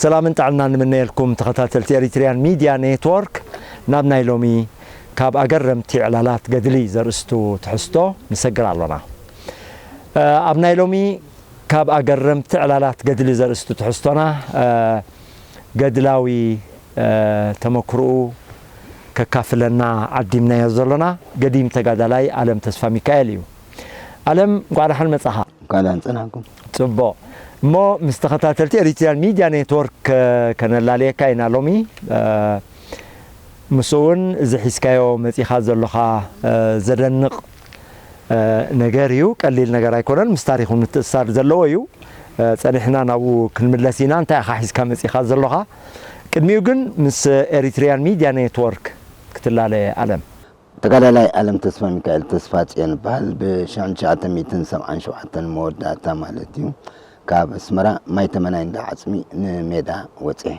ሰላምን ጥዕናን ንምነየልኩም ተኸታተልቲ ኤሪትሪያን ሚድያ ኔትወርክ። ናብ ናይ ሎሚ ካብ ኣገረምቲ ዕላላት ገድሊ ዘርእስቱ ትሕዝቶ ንሰግር ኣሎና። እ፣ ኣብ ናይ ሎሚ ካብ ኣገረምቲ ዕላላት ገድሊ ዘርእስቱ ትሕዝቶና፣ እ፣ ገድላዊ፣ እ፣ ተመክሮኡ ከካፍለና ዓዲምናዮ ዘሎና ገዲም ተጋዳላይ ኣለም ተስፋ ሚካኤል እዩ። ኣለም፣ እንኳዕ ደሓን መጻኻ። እንኳዕ ደሓን ጸናሕኩም። ጽቡቕ። እሞ ምስ ተኸታተልቲ ኤሪትሪያን ሚድያ ኔትወርክ፣ እ፣ ከነላልየካ ኢና ሎሚ። እ፣ ምስ እውን እዚ ሒዝካዮ መጺኻ ዘሎኻ፣ እ፣ ዘደንቕ፣ እ፣ ነገር እዩ። ቀሊል ነገር ኣይኮነን። ምስ ታሪኹ ምትእስሳር ዘለዎ እዩ። እ፣ ጸኒሕና ናብኡ ክንምለስ ኢና። እንታይ ኢኻ ሒዝካ መጺኻ ዘሎኻ? ቅድሚኡ ግን ምስ ኤሪትሪያን ሚድያ ኔትወርክ ክትላለ ኣለም። ተጋዳላይ ኣለም ተስፋ ሚካኤል ተስፋ ጽዮን ይበሃል። ብ ሸሕን ትሽዓተ ሚእትን ሰብዓን ሸውዓተን መወዳእታ ማለት እዩ፣ ካብ ኣስመራ ማይ ተመናይ እንዳ ዓጽሚ ንሜዳ ወጽኤ።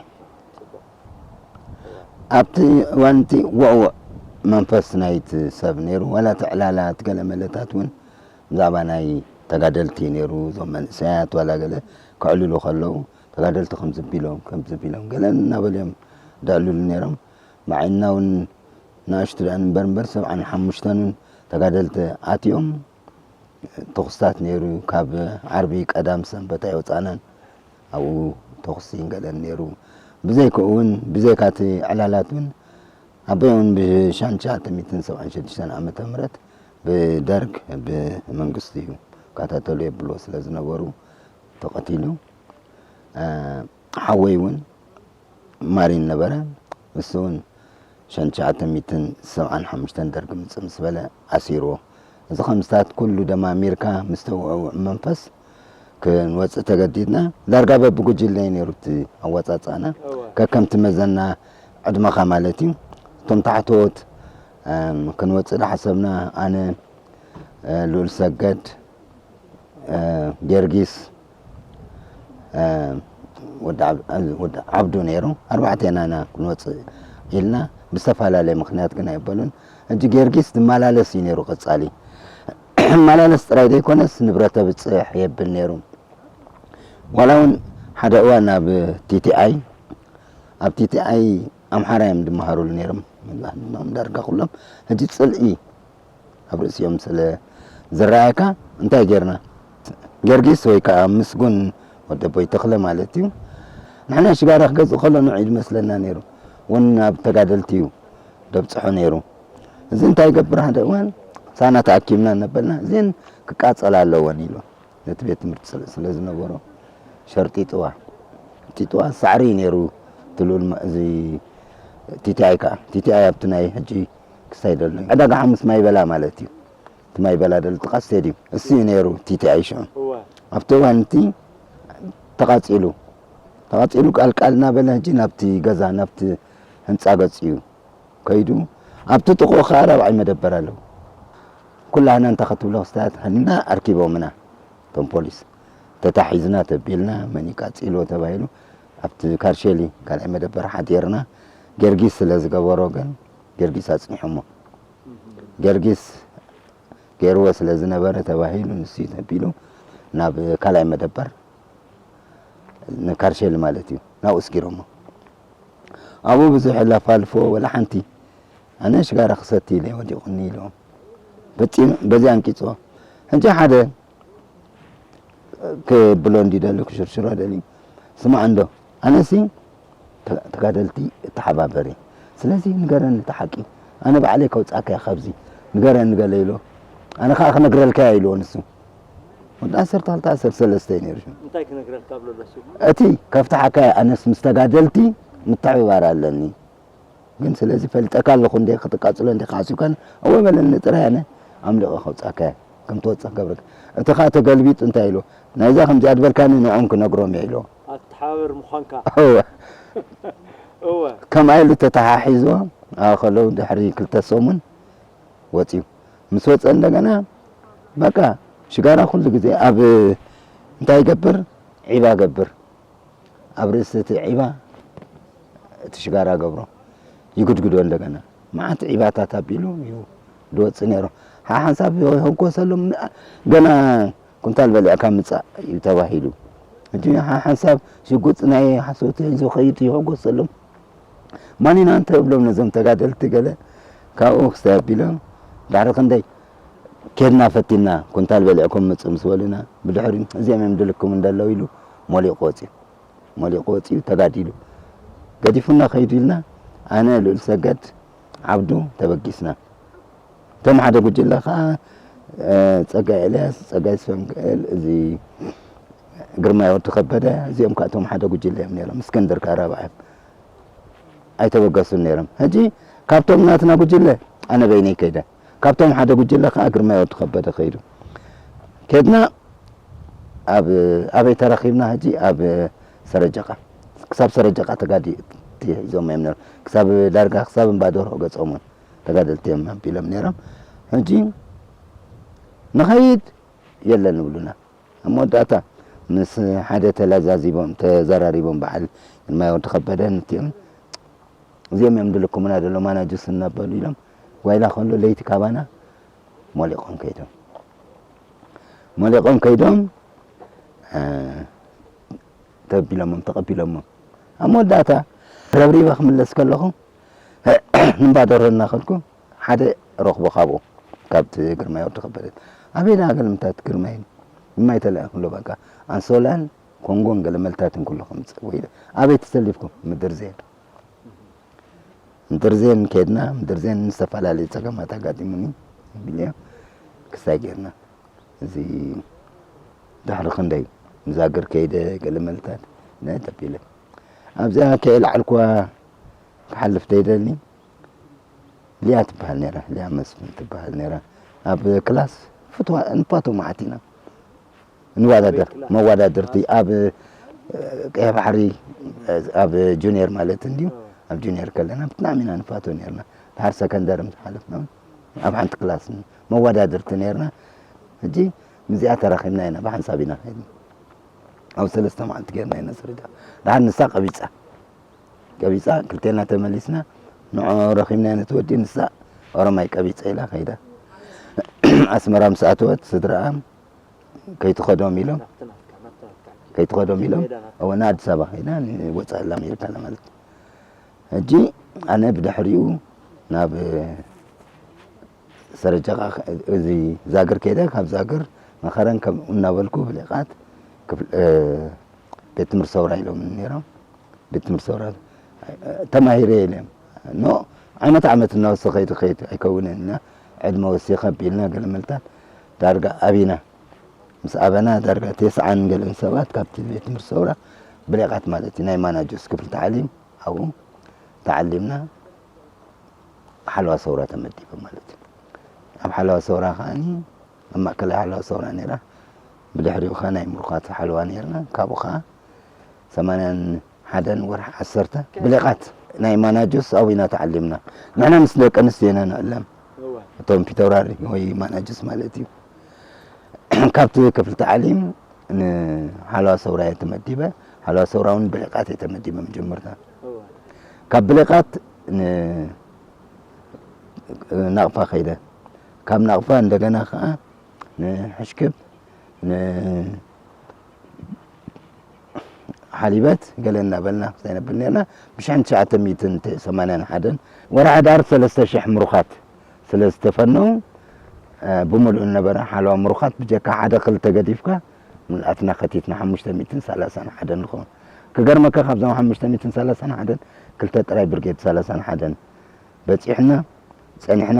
ኣብቲ እዋን እቲ ውዕዉዕ መንፈስ ናይቲ ሰብ ነይሩ። ዋላ እቲ ዕላላት ገለ መለታት እውን ብዛዕባ ናይ ተጋደልቲ ነይሩ። እዞም መንእሰያት ዋላ ገለ ከዕልሉ ከለዉ፣ ተጋደልቲ ከምዚ ቢሎም፣ ከምዚ ቢሎም፣ ገለ እናበሉ እዮም ዘዕልሉ ነይሮም። ባዕልና እውን ንኣሽቱ ደኣ እምበር እምበር፣ ሰብዓን ሓሙሽተን እውን ተጋደልቲ ኣትዮም። ተኹስታት ነይሩ። ካብ ዓርቢ ቀዳም ሰንበት ኣይወጻእናን። ኣብኡ ተኹሲ ገለን ነይሩ። ብዘይካኡ እውን፣ ብዘይካ እቲ ዕላላት እውን፣ ኣቦይ እውን ብሸሕን ትሽዓተ ሚእትን ሰብዓን ሽዱሽተን ዓመተ ምህረት ብደርግ፣ ብመንግስቲ እዩ ይከታተሉ የብልዎ ስለ ዝነበሩ ተቐቲሉ። እ፣ ሓወይ እውን ማሪን ነበረ። ንሱ እውን ሸሕን ትሽዓተ ሚእትን ሰብዓን ሓሙሽተን ደርጊ ምጽእ ምስ በለ ኣሲርዎ። እዚ ከምስታት ኩሉ ደማሚርካ ምስ ተውዕውዕ መንፈስ ክንወጽእ ተገዲድና። ዳርጋ በብጉጅለ እዩ ነይሩ እቲ ኣወጻጽኣና። እወ። ከከምቲ መዘና ዕድመኻ ማለት እዩ። እቶም ታሕተዎት፣ እም፣ ክንወጽእ ዝሓሰብና ኣነ፣ እ፣ ልኡል ሰገድ፣ እ፣ ጊዮርጊስ፣ እ፣ ወዲ ዓብ-፣ ወዲ ዓብዱ ነይሩ። ኣርባዕቴና ኢና ክንወጽእ ኢልና፣ ብዝተፈላለየ ምኽንያት ግን ኣይበሉን። ሕጂ ጊዮርጊስ ዝመላለስ እዩ ነይሩ ቀጻሊ። መላለስ ጥራይ ዘይኮነስ ንብረት ኣብጽሕ የብል ነይሩ። ዋላ እውን ሓደ እዋን ኣብ ቲ ቲ ኣይ፣ ኣብ ቲ ቲ ኣይ ኣምሓራ እዮም ዝመሃሩሉ ነይሮም። ዳርጋ ኩሎም ሕጂ ጽልኢ ኣብ ርእሲኦም ስለ ዝረኣየካ እንታይ ጌርና? ጊዮርጊስ ወይ ከዓ ምስጉን ወዲ ኣቦይ ተኽለ ማለት እዩ። ንሕና ሽጋራ ክገዝእ ከሎ ንዑ እዩ ዝመስለና ነይሩ። እውን ናብ ተጋደልቲ እዩ ደብጽሖ ነይሩ። እዚ እንታይ ይገብር፣ ሓደ እዋን ሳና ተኣኪብና ነበልና፣ እዚን ክቃጸላ ኣለወን ኢሉ ነቲ ቤት ትምህርቲ ስለ፣ ስለ ዝነበሮ ሸርጢጥዋ። ጢጥዋ ሳዕሪ እዩ ነይሩ እቲ ልኡል ማ-፣ እዚ ቲ ቲ ኣይ ከዓ። ቲ ቲ ኣይ ኣብቲ ናይ ሕጂ ክሳይ ደሎ እዩ። ዕዳጋ ሓሙስ ማይ በላ ማለት እዩ። እቲ ማይ በላ ደሎ ጥቓ ስቴድዩም። እሱ እዩ ነይሩ ቲ ቲ ኣይ ሽዑ። እወ። ኣብቲ እዋን እቲ ተቓጺሉ። ተቓጺሉ ቃልቃል እናበለ ሕጂ ናብቲ ገዛ፣ ናብቲ ህንጻ ገጹ እዩ ከይዱ። ኣብቲ ጥቕኡ ከዓ ራብዓይ መደበር ኣለዉ። ኩላህና እንታይ ክትብሎ ክስታት ሃኒና ኣርኪቦምና እቶም ፖሊስ። ተታሒዝና ተቢልና፣ መን እዩ ቃጺሎ ተባሂሉ፣ ኣብቲ ካርሼሊ ካልኣይ መደበር ሓዲርና። ጊዮርጊስ ስለ ዝገበሮ ግን፣ ጊዮርጊስ ኣጽኒሖሞ። ጊዮርጊስ ገይርዎ ስለ ዝነበረ ተባሂሉ፣ ንሱ እዩ ተቢሉ ናብ ካልኣይ መደበር፣ ንካርሼሊ ማለት እዩ፣ ናብኡ ስጊሮሞ። ኣብኡ ብዙሕ ላፋልፎ ወላ ሓንቲ፣ ኣነ ሽጋራ ክሰቲ ኢለ ወዲቑኒ ኢልዎም። በጺ-፣ በዚ ኣንቂጽዎ። ሕጂ ሓደ ክብሎ እንዲ ደሊ፣ ክሽርሽሮ ደሊ። ስማዕ እንዶ፣ ኣነሲ ተ-፣ ተጋደልቲ እተሓባበር እየ። ስለዚ ንገረኒ እቲ ሓቂ። ኣነ ባዕለይ ከውጻእካ እየ ካብዚ። ንገረኒ ገለ ኢሎ። ኣነ ከኣ ክነግረልካ እየ ኢልዎ ንሱ። ወዲ ዓሰርተ ክልተ ዓሰርተ ሰለስተ እዩ ነይሩ ሽዑ። እንታይ ክነግረልካ ብሎ ኣሎ እሱ? እቲ ከፍትሓካ እየ፣ ኣነስ ምስ ተጋደልቲ ምትሕብባር ኣለኒ። ግን ስለዚ ፈልጠካ ኣለኹ እንዴ፣ ክትቃጽሎ እንዴ ሓሲብካን፣ እወ በለኒ ጥራይ፣ ኣነ ኣምሊቐ ከውጻካ እየ፣ ከም ትወጽእ ክገብረካ። እቲ ኸኣ ተገልቢጡ እንታይ ኢሉ፣ ናይዛ ከምዚኣ ዝበልካኒ ንዕኦም ክነግሮም እየ ኢሉ። ኣተሓባበር ምዃንካ። እወ። እወ። ከምኣ ኢሉ ተተሓሒዝዎ፣ ኣኸለው ድሕሪ ክልተ ሰሙን ወጽዩ። ምስ ወጸ እንደገና፣ በቃ፣ ሽጋራ ኩሉ ግዜ ኣብ እንታይ ይገብር? ዒባ ገብር። ኣብ ርእሲ እቲ ዒባ እቲ ሽጋራ ገብሮ፣ ይጉድጉዶ እንደገና። መዓት ዒባታት ኣቢሉ እዩ ዝወጽእ ነይሩ። ሓሓንሳብ ይህንኮሰሎም፣ ገና ኩንታል በሊዕካ ምጻእ እዩ ተባሂሉ። እቲ ሓ-፣ ሓንሳብ ሽጉጥ ናይ ሓሶት ሒዙ ኸይድ ይሕጎሰሎም። ማን ኢና እንተ እብሎም ነዞም ተጋደልቲ ገለ ካብኡ ክስታይ ኣቢሎም ድሕሪ ክንደይ ኬድና ፈቲና ኩንታል በሊዕኩም ምጹ ምስ በሉና ብድሕሪ እዚኦም እዮም ድልኩም እንደለዉ ኢሉ ሞሊቑ ወጺኡ። ሞሊቑ ወጺኡ ተጋዲሉ ገዲፉና ከይዱ ኢልና ኣነ ልኡል ሰገድ ዓብዱ ተበጊስና። እቶም ሓደ ጉጅለ ኸዓ፣ እ፣ ጸጋይ ኤልያስ፣ ጸጋይ ስፈንክኤል፣ እዚ ግርማይ ወዲ ከበደ፣ እዚኦም ከኣ እቶም ሓደ ጉጅለ እዮም ነይሮም። እስክንድር ከኣ ራብዓዮም። ኣይተበገሱን ነይሮም። ሕጂ ካብቶም ናትና ጉጅለ ኣነ በይነይ ከይደ። ካብቶም ሓደ ጉጅለ ከኣ ግርማይ ወዲ ከበደ ከይዱ። ከድና ኣብ፣ ኣበይ ተራኺብና ሕጂ? ኣብ ሰረጀቓ። ክሳብ ሰረጀቓ ተጋዲ-፣ ሒዞም እዮም ነይሮም። ክሳብ ዳርጋ ክሳብ እምባ ደርሆ ገጾም እውን ተጋደልቲ እዮም ኣቢሎም ነይሮም። ሕጂ ንኸይድ የለን ይብሉና። ኣብ መወዳእታ ምስ ሓደ ተላዛዚቦም፣ ተዘራሪቦም በዓል ግርማይ ወዲ ከበደ ንቲኦም እዚኦም እዮም ድልኩምና ዘሎ ማናጁስ እናበሉ ኢሎም ጓይላ ከሎ ለይቲ ካባና ሞሊቖም ከይዶም። ሞሊቖም ከይዶም፣ እ፣ ተቢሎሞም፣ ተቐቢሎሞም። ኣብ መወዳእታ ረብሪበ ክምለስ ከለኹ፣ እምባ ደርሆ እናኸድኩ ሓደ ረኽቦ ካብኡ፣ ካብቲ ግርማይ ወዲ ከበደ። ኣበይ ደኣ ገልምታት ግርማይ? ግርማይ ተላኢኹ ኣሎ በቃ። ኣንሶላን ኮንጎን ገለመልታትን ኩሉ ከምጽእ ወይ ኣበይ ተሰሊፍኩም? ምድር ዜን። ምድር ዜን ከድና፣ ምድር ዜን ዝተፈላለዩ ጸገማት ኣጋጢሙኒ፣ ቢልዮ ክስታይ ጌርና። እዚ ድሕሪ ክንደይ ንዛግር ከይደ ገለመልታት ናይ ተቢለ። ኣብዚኣ ከየልዓልኩዋ ክሓልፍ ደይደሊ። ሊያ ትበሃል ነይራ፣ ሊያ መስፍን ትበሃል ነይራ። ኣብ ክላስ ፍትዋ፣ ንፋቶ መዓት ኢና። ንወዳደር፣ መወዳደርቲ ኣብ፣ እ፣ ቀይሕ ባሕሪ፣ እ፣ ኣብ ጁኒየር ማለት እንድዩ። ኣብ ጁኒየር ከለና ብጣዕሚ ኢና ንፋቶ ነይርና። ድሓር ሰከንደሪ ምስ ሓለፍና እውን ኣብ ሓንቲ ክላስ መወዳደርቲ ነይርና። ሕጂ ምስዚኣ ተራኺብና ኢና፣ ብሓንሳብ ኢና ከይድና። ኣብ ሰለስተ መዓልቲ ጌርና ኢና ስርዳ። ድሓር ንሳ ቀቢጻ፣ ቀቢጻ ክልቴና ተመሊስና፣ ንዖ ረኺብና ነቲ ወዲ፣ ንሳ ኦሮማይ ቀቢጸ ኢላ ከይዳ። ኣስመራ ምስ ኣተወት ስድራኣ ከይትኸዶም ኢሎም፣ ከይትኸዶም ኢሎም፣ እወ፣ ንኣዲስ ኣበባ ከይዳ፣ ንወጻኢ ኣሜሪካ ማለት። ሕጂ ኣነ ብድሕሪኡ ናብ ሰረጀቓ እዚ ዛግር ከይደ፣ ካብ ዛግር መኸረን ከም እናበልኩ ብሌቓት ክፍል-፣ እ፣ ቤት ትምህርቲ ሰውራ ኢሎም ነይሮም። ቤት ትምህርቲ ሰውራ፣ እ፣ ተማሂረ ኢሎም። ኖ፣ ዓመት ዓመት እናወሰኸ ይኸይድ ኣይከውንን እና ዕድመ ወሲኸ ኣቢልና ገለ መልታት ዳርጋ ኣቢና። ምስ ኣበና ዳርጋ ተስዓን ገለን ሰባት ካብቲ ቤት ትምህርቲ ሰውራ ብሌቓት ማለት እዩ፣ ናይ ማናጀርስ ክፍሊ ታዕሊም ኣብኡ ተዓሊምና። ሓለዋ ሰውራ ተመዲበ ማለት እዩ። ኣብ ሓለዋ ሰውራ ከዓኒ ኣብ ማእከላይ ሓለዋ ሰውራ ነይራ። ብድሕሪኡ ኸዓ ናይ ምሩኻት ሓለዋ ነይርና። ካብኡ ኸዓ ሰማንያን ሓደን ወርሒ ዓሰርተ ብሌቓት ናይ ማናጀርስ ኣብኡ ኢና ተዓሊምና። ንሕና ምስ ደቂ ኣንስትዮ ኢና ንዕለም። እወ። እቶም ፊተውራሪ ወይ ማናጀርስ ማለት እዩ። ካብቲ ክፍሊ ታዕሊም ንሓለዋ ሰውራ እየ ተመዲበ። ሓለዋ ሰውራ እውን ብሌቓት እየ ተመዲበ መጀመርታ። እወ። ካብ ብሌቓት ን-፣ ናቕፋ ከይደ። ካብ ናቕፋ እንደገና ኸዓ ንሕሽክብ፣ ንሓሊበት ገለ እናበልና ዘይነብል ነርና። ብሽሕን ትሽዓተ ሚእትን ሰማንያን ሓደን ወርሒ ሕዳር ሰለስተ ሽሕ ምሩኻት ስለ ዝተፈነው፣ እ፣ ብምሉእ ነበረ ሓለዋ ምሩኻት፣ ብጀካ ሓደ ክልተ ገዲፍካ፣ ምልኣትና ከቲትና ሓሙሽተ ሚእትን ሰላሳን ሓደን ንኸውን። ክገርመካ፣ ካብዞም ሓሙሽተ ሚእትን ሰላሳን ሓደን ክልተ ጥራይ ብርጌድ ሰላሳን ሓደን በጺሕና ጸኒሕና።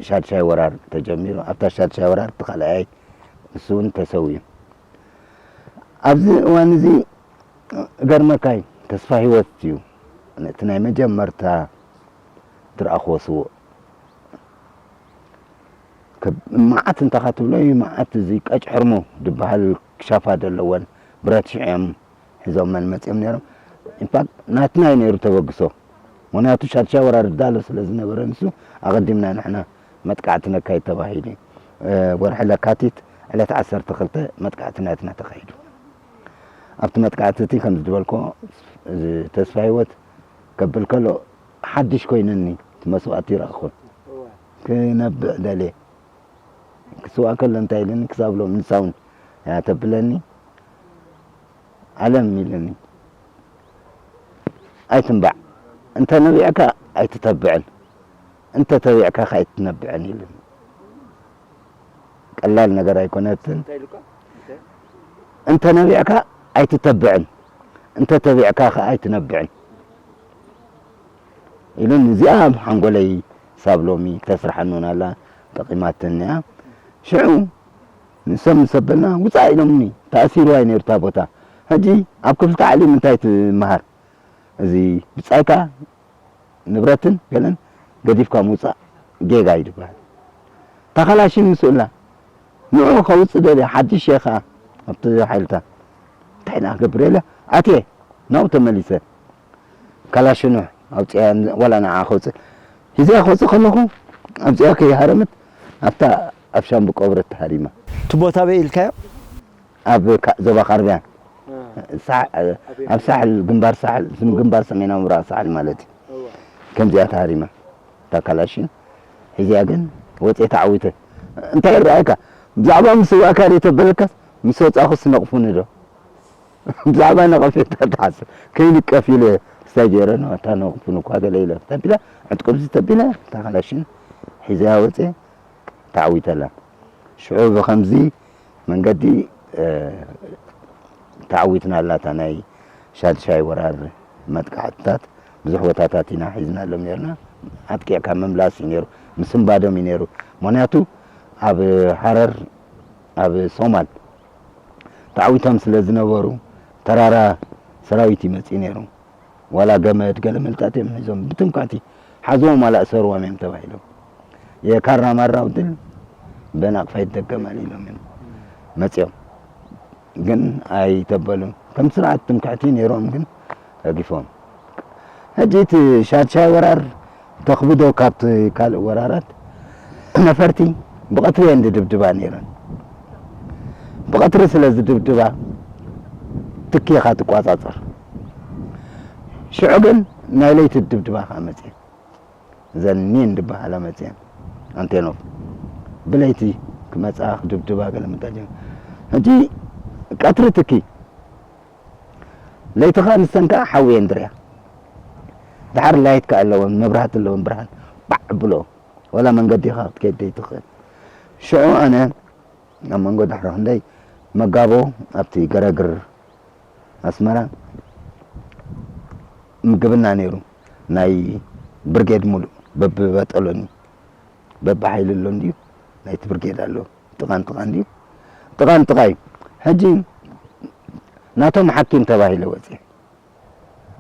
ሻድሻይ ወራር ተጀሚሩ። ኣብታ ሻድሻይ ወራር እቲ ካልኣይ ንሱ እውን ተሰዊኡ። ኣብዚ እዋን እዚ ገርመካይ ተስፋ ህይወት እዩ ነቲ ናይ መጀመርታ ዝረኣኽዎ ስዉእ። ከብ-፣ መዓት እንተ ኻትብሎ እዩ፣ መዓት እዚ ቀጭ ሕርሙ ዝበሃል ክሻፋ ዘለወን ብረት ሽዕዮም ሒዞመን መጺኦም ነይሮም። ኢንፋክት ናትና እዩ ነይሩ ተበግሶ። ምኽንያቱ ሻድሻይ ወራር ዝዳሎ ስለ ዝነበረ ንሱ ኣቐዲምና ንሕና መጥቃዕቲ ነካይድ ተባሂሉ እዩ። እ፣ ወርሒ ለካቲት ዕለት ዓሰርተ ክልተ መጥቃዕቲ ናትና ተኻይዱ። ኣብቲ መጥቃዕቲ እቲ ከም ዝበልኮ እዚ ተስፋ ህይወት ከብል ከሎ ሓድሽ ኮይኑኒ እቲ መስዋእቲ ይረኣኹ። ክነብዕ ደልየ። ክስዋእ ከሎ እንታይ ኢሉኒ ክሳብ ሎም ንሳውን እያ ተብለኒ። ዓለም ኢሉኒ፣ ኣይትንባዕ፣ እንተ ነቢዕካ ኣይትተብዕን፣ እንተ ተቢዕካ ከ ኣይትነብዕን ኢሉኒ። ቀላል ነገር ኣይኮነትን። እንታይ ኢሉካ? እንታይ? እንተ ነቢዕካ ኣይትተብዕን፣ እንተ ተቢዕካ ከ ኣይትነብዕን ኢሉኒ። እዚኣ ኣብ ሓንጎለይ ሳብ ሎሚ ተስርሓኒ እውን ኣላ፣ ጠቒማትኒ እያ። ሽዑ ንሶም ምስ ኣበልና ውፃእ ኢሎምኒ፣ ተኣሲርዋ እዩ ነይሩ እታ ቦታ። ሕጂ ኣብ ክፍሊ ታዕሊም እንታይ ትመሃር? እዚ ብጻይካ ንብረትን ገለን ገዲፍካ ምውጻእ ጌጋ እዩ ዝበሃል። እታ ካላሽን ምስኡ ኣላ። ንዑ ከውጽእ ደልየ ሓድሽ እየ ኸኣ ኣብቲ ሓይልታት። እንታይ ደኣ ክገብር ኢለ ኣትየ ናብኡ ተመሊሰ። ካላሽኑ ኣውጺኣ ዋላ ንዓ ከውጽእ ሒዘያ ክወጽእ ከለኹ ኣውጺኣ ከይሃረመት ኣብታ ኣብ ሻምብቆ ብረት ተሃሪማ። እቲ ቦታ ኣበይ ኢልካዮ? ኣብ ካ-፣ ዞባ ካርቢያን እ። ሳ-፣ ኣብ ሳሕል፣ ግንባር ሳሕል፣ ስም ግንባር ሰሜናዊ ምብራቕ ሳሕል ማለት እዩ። እዋ። ከምዚኣ ተሃሪማ እታ ካላሽን ሒዚኣ ግን ወፅየ ተዓዊተ። እንታይ ይረኣየካ? ብዛዕባ ምስዋእካ ድየ ተበለካስ ምስ ወፃእኹስ ነቕፉኒ ዶ? ብዛዕባ ነቐፌታ ትሓስብ። ከይንቀፍ ኢለ ስታይ ገይረ ነው፣ እታ ነቕፉኒ እኳ ገለ ኢለ ተቢለ፣ ዕጥቁ ብዚ ተቢለ፣ እታ ካላሽን ሒዘያ ወፅየ። ተዓዊተላ። ሽዑ ብኸምዚ መንገዲ፣ እ፣ ተዓዊትና ኣላታ ናይ ሻድሻይ ወራር መጥቃዕትታት ብዙሕ ቦታታት ኢና ሒዝናሎም ነርና። ኣጥቂዕካ ምምላስ እዩ ነይሩ፣ ምስንባዶም እዩ ነይሩ። ምኽንያቱ ኣብ ሃረር፣ ኣብ ሶማል ተዓዊቶም ስለ ዝነበሩ ተራራ ሰራዊት እዩ መፅኡ ነይሩ። ዋላ ገመድ ገለ መልጣት እዮም ሒዞም ብትምክሕቲ ሓዝዎም ዋላ እሰርዎም እዮም ተባሂሎም። የካራ ማራ ውድል በናቕፋ ይደገማል ኢሎም እዮም መፅኦም። ግን ኣይተበሉን። ከም ስርዓት ትምክሕቲ ነይሮም ግን ረጊፎም። ሕጂ እቲ ሻድሻይ ወራር ተኽብዶ ካብቲ ካልእ ወራራት ነፈርቲ ብቐትሪ እየን ዝድብድባ ነይረን። ብቐትሪ ስለ ዝድብድባ ትኪ ኢኻ ትቋጻጸር። ሽዑ ግን ናይ ለይቲ ድብድባ ከኣ መጽኤን። እዘን ኒን ዝበሃላ መጽኤን። ኣንቴኖቭ። ብለይቲ ክመጻ ክድብድባ ገለ መጣ ጀመረ። ሕጂ ቀትሪ ትኪ። ለይቲ ከኣ ንሰን ከኣ ሓዊ እየን ድርያ። ድሓር ላይት ከኣ ኣለወን፣ መብራህቲ ኣለወን፣ ብርሃን ባዕ ብሎ። ወላ መንገዲ ኢኻ ክትከይድ ዘይትኽእል። ሽዑ ኣነ ኣብ መንጎ ድሕሪ ክንደይ መጋቦ ኣብቲ ገረግር ኣስመራ ምግብና ነይሩ። ናይ ብርጌድ ሙሉእ በብበጠሎኒ፣ በብሓይሊ ኣሎ እንድዩ፣ ናይቲ ብርጌድ ኣሎ። ጥቓን ጥቓን ድዩ? ጥቓን ጥቓ እዩ። ሕጂ ናቶም ሓኪም ተባሂለ ወፅየ።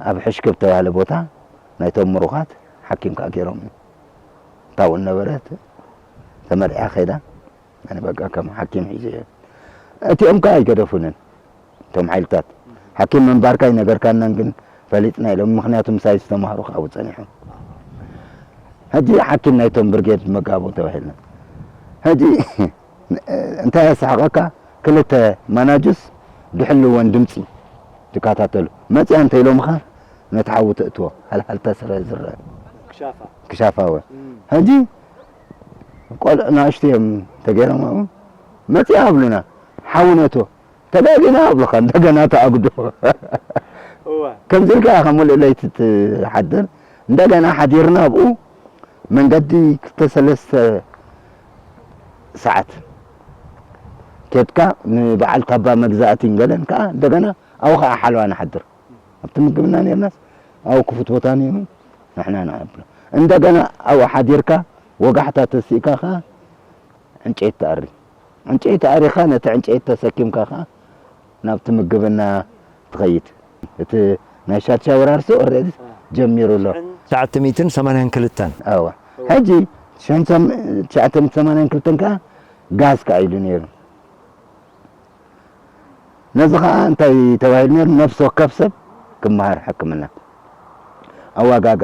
ኣብ ሕሽክብ ተባህለ ቦታ ናይቶም ምሩኻት ሓኪም ከኣ ገይሮም እዩ። እታ እውን ነበረት፣ ተመርዕያ ከይዳ። ኣነ በቃ ከም ሓኪም ሒዘዮ። እቲኦም ከኣ ኣይገደፉንን። እቶም ሓይልታት ሓኪም ምንባርካ ኣይነገርካናን፣ ግን ፈሊጥና ኢሎም። ምኽንያቱ ምሳይ ዝተማህሩ ከኣ ኣብኡ ጸኒሖም። ሕጂ ሓኪም ናይቶም ብርጌድ መጋቦ ተባሂልና። ሕጂ እንታይ የስሕቐካ? ክልተ ማናጁስ ድሕልወን ድምጺ ትከታተሉ። መጺኣ እንተ ኢሎምኻ ነቲ ሓዊ ተእትዎ። ሃልሃልታ ስረ ዝረአ። ክሻፋ። ክሻፋ እወ። እም። ሕጂ ቆልዑ ንኣሽቱ እዮም ተገይሮም ኣብኡ። መጺኣ ኣብሉና። ሓዊ ነእትዎ። ተጋጊና ኣብሉኻ እንደገና ተኣጉዶ። እወ። ከምዚ ኢልካ ኢኻ ሙሉእ ለይቲ ትሓድር። እንደገና ሓዲርና ኣብኡ መንገዲ ክልተ ሰለስተ ሰዓት ኬድካ ንበዓል ካባ መግዛእቲን ገለን ከኣ እንደገና ኣብኡ ከኣ ሓለዋ ንሓድር። ኣብቲ ምግብና ኔርናስ ኣብኡ ክፉት ቦታ ኔሩ ንሕና ንሓድር። እንደገና ኣብኡ ሓዲርካ ወጋሕታ ተሲእካ ከኣ ዕንጨይቲ ትኣሪ። ዕንጨይቲ ኣሪኻ ነቲ ዕንጨይቲ ተሰኪምካ ከኣ ናብቲ ምግብና ትኸይድ። እቲ ናይ ሻድሻይ ወራርሲ ኦልሬዲ ጀሚሩ ኣሎ። ትሽዓተ ሚእትን ሰማንያን ክልተን። ኣዋ። ሕጂ ሽሕን ሰም-፣ ትሽዓተ ሚእትን ሰማንያን ክልተን ከኣ ጋዝ ከኣ ኢሉ ነይሩ። ነዚ ከኣ እንታይ ተባሂሉ ነይሩ? ነፍሲ ወከፍ ሰብ ክመሃር ሕክምና። ኣዋጋጋ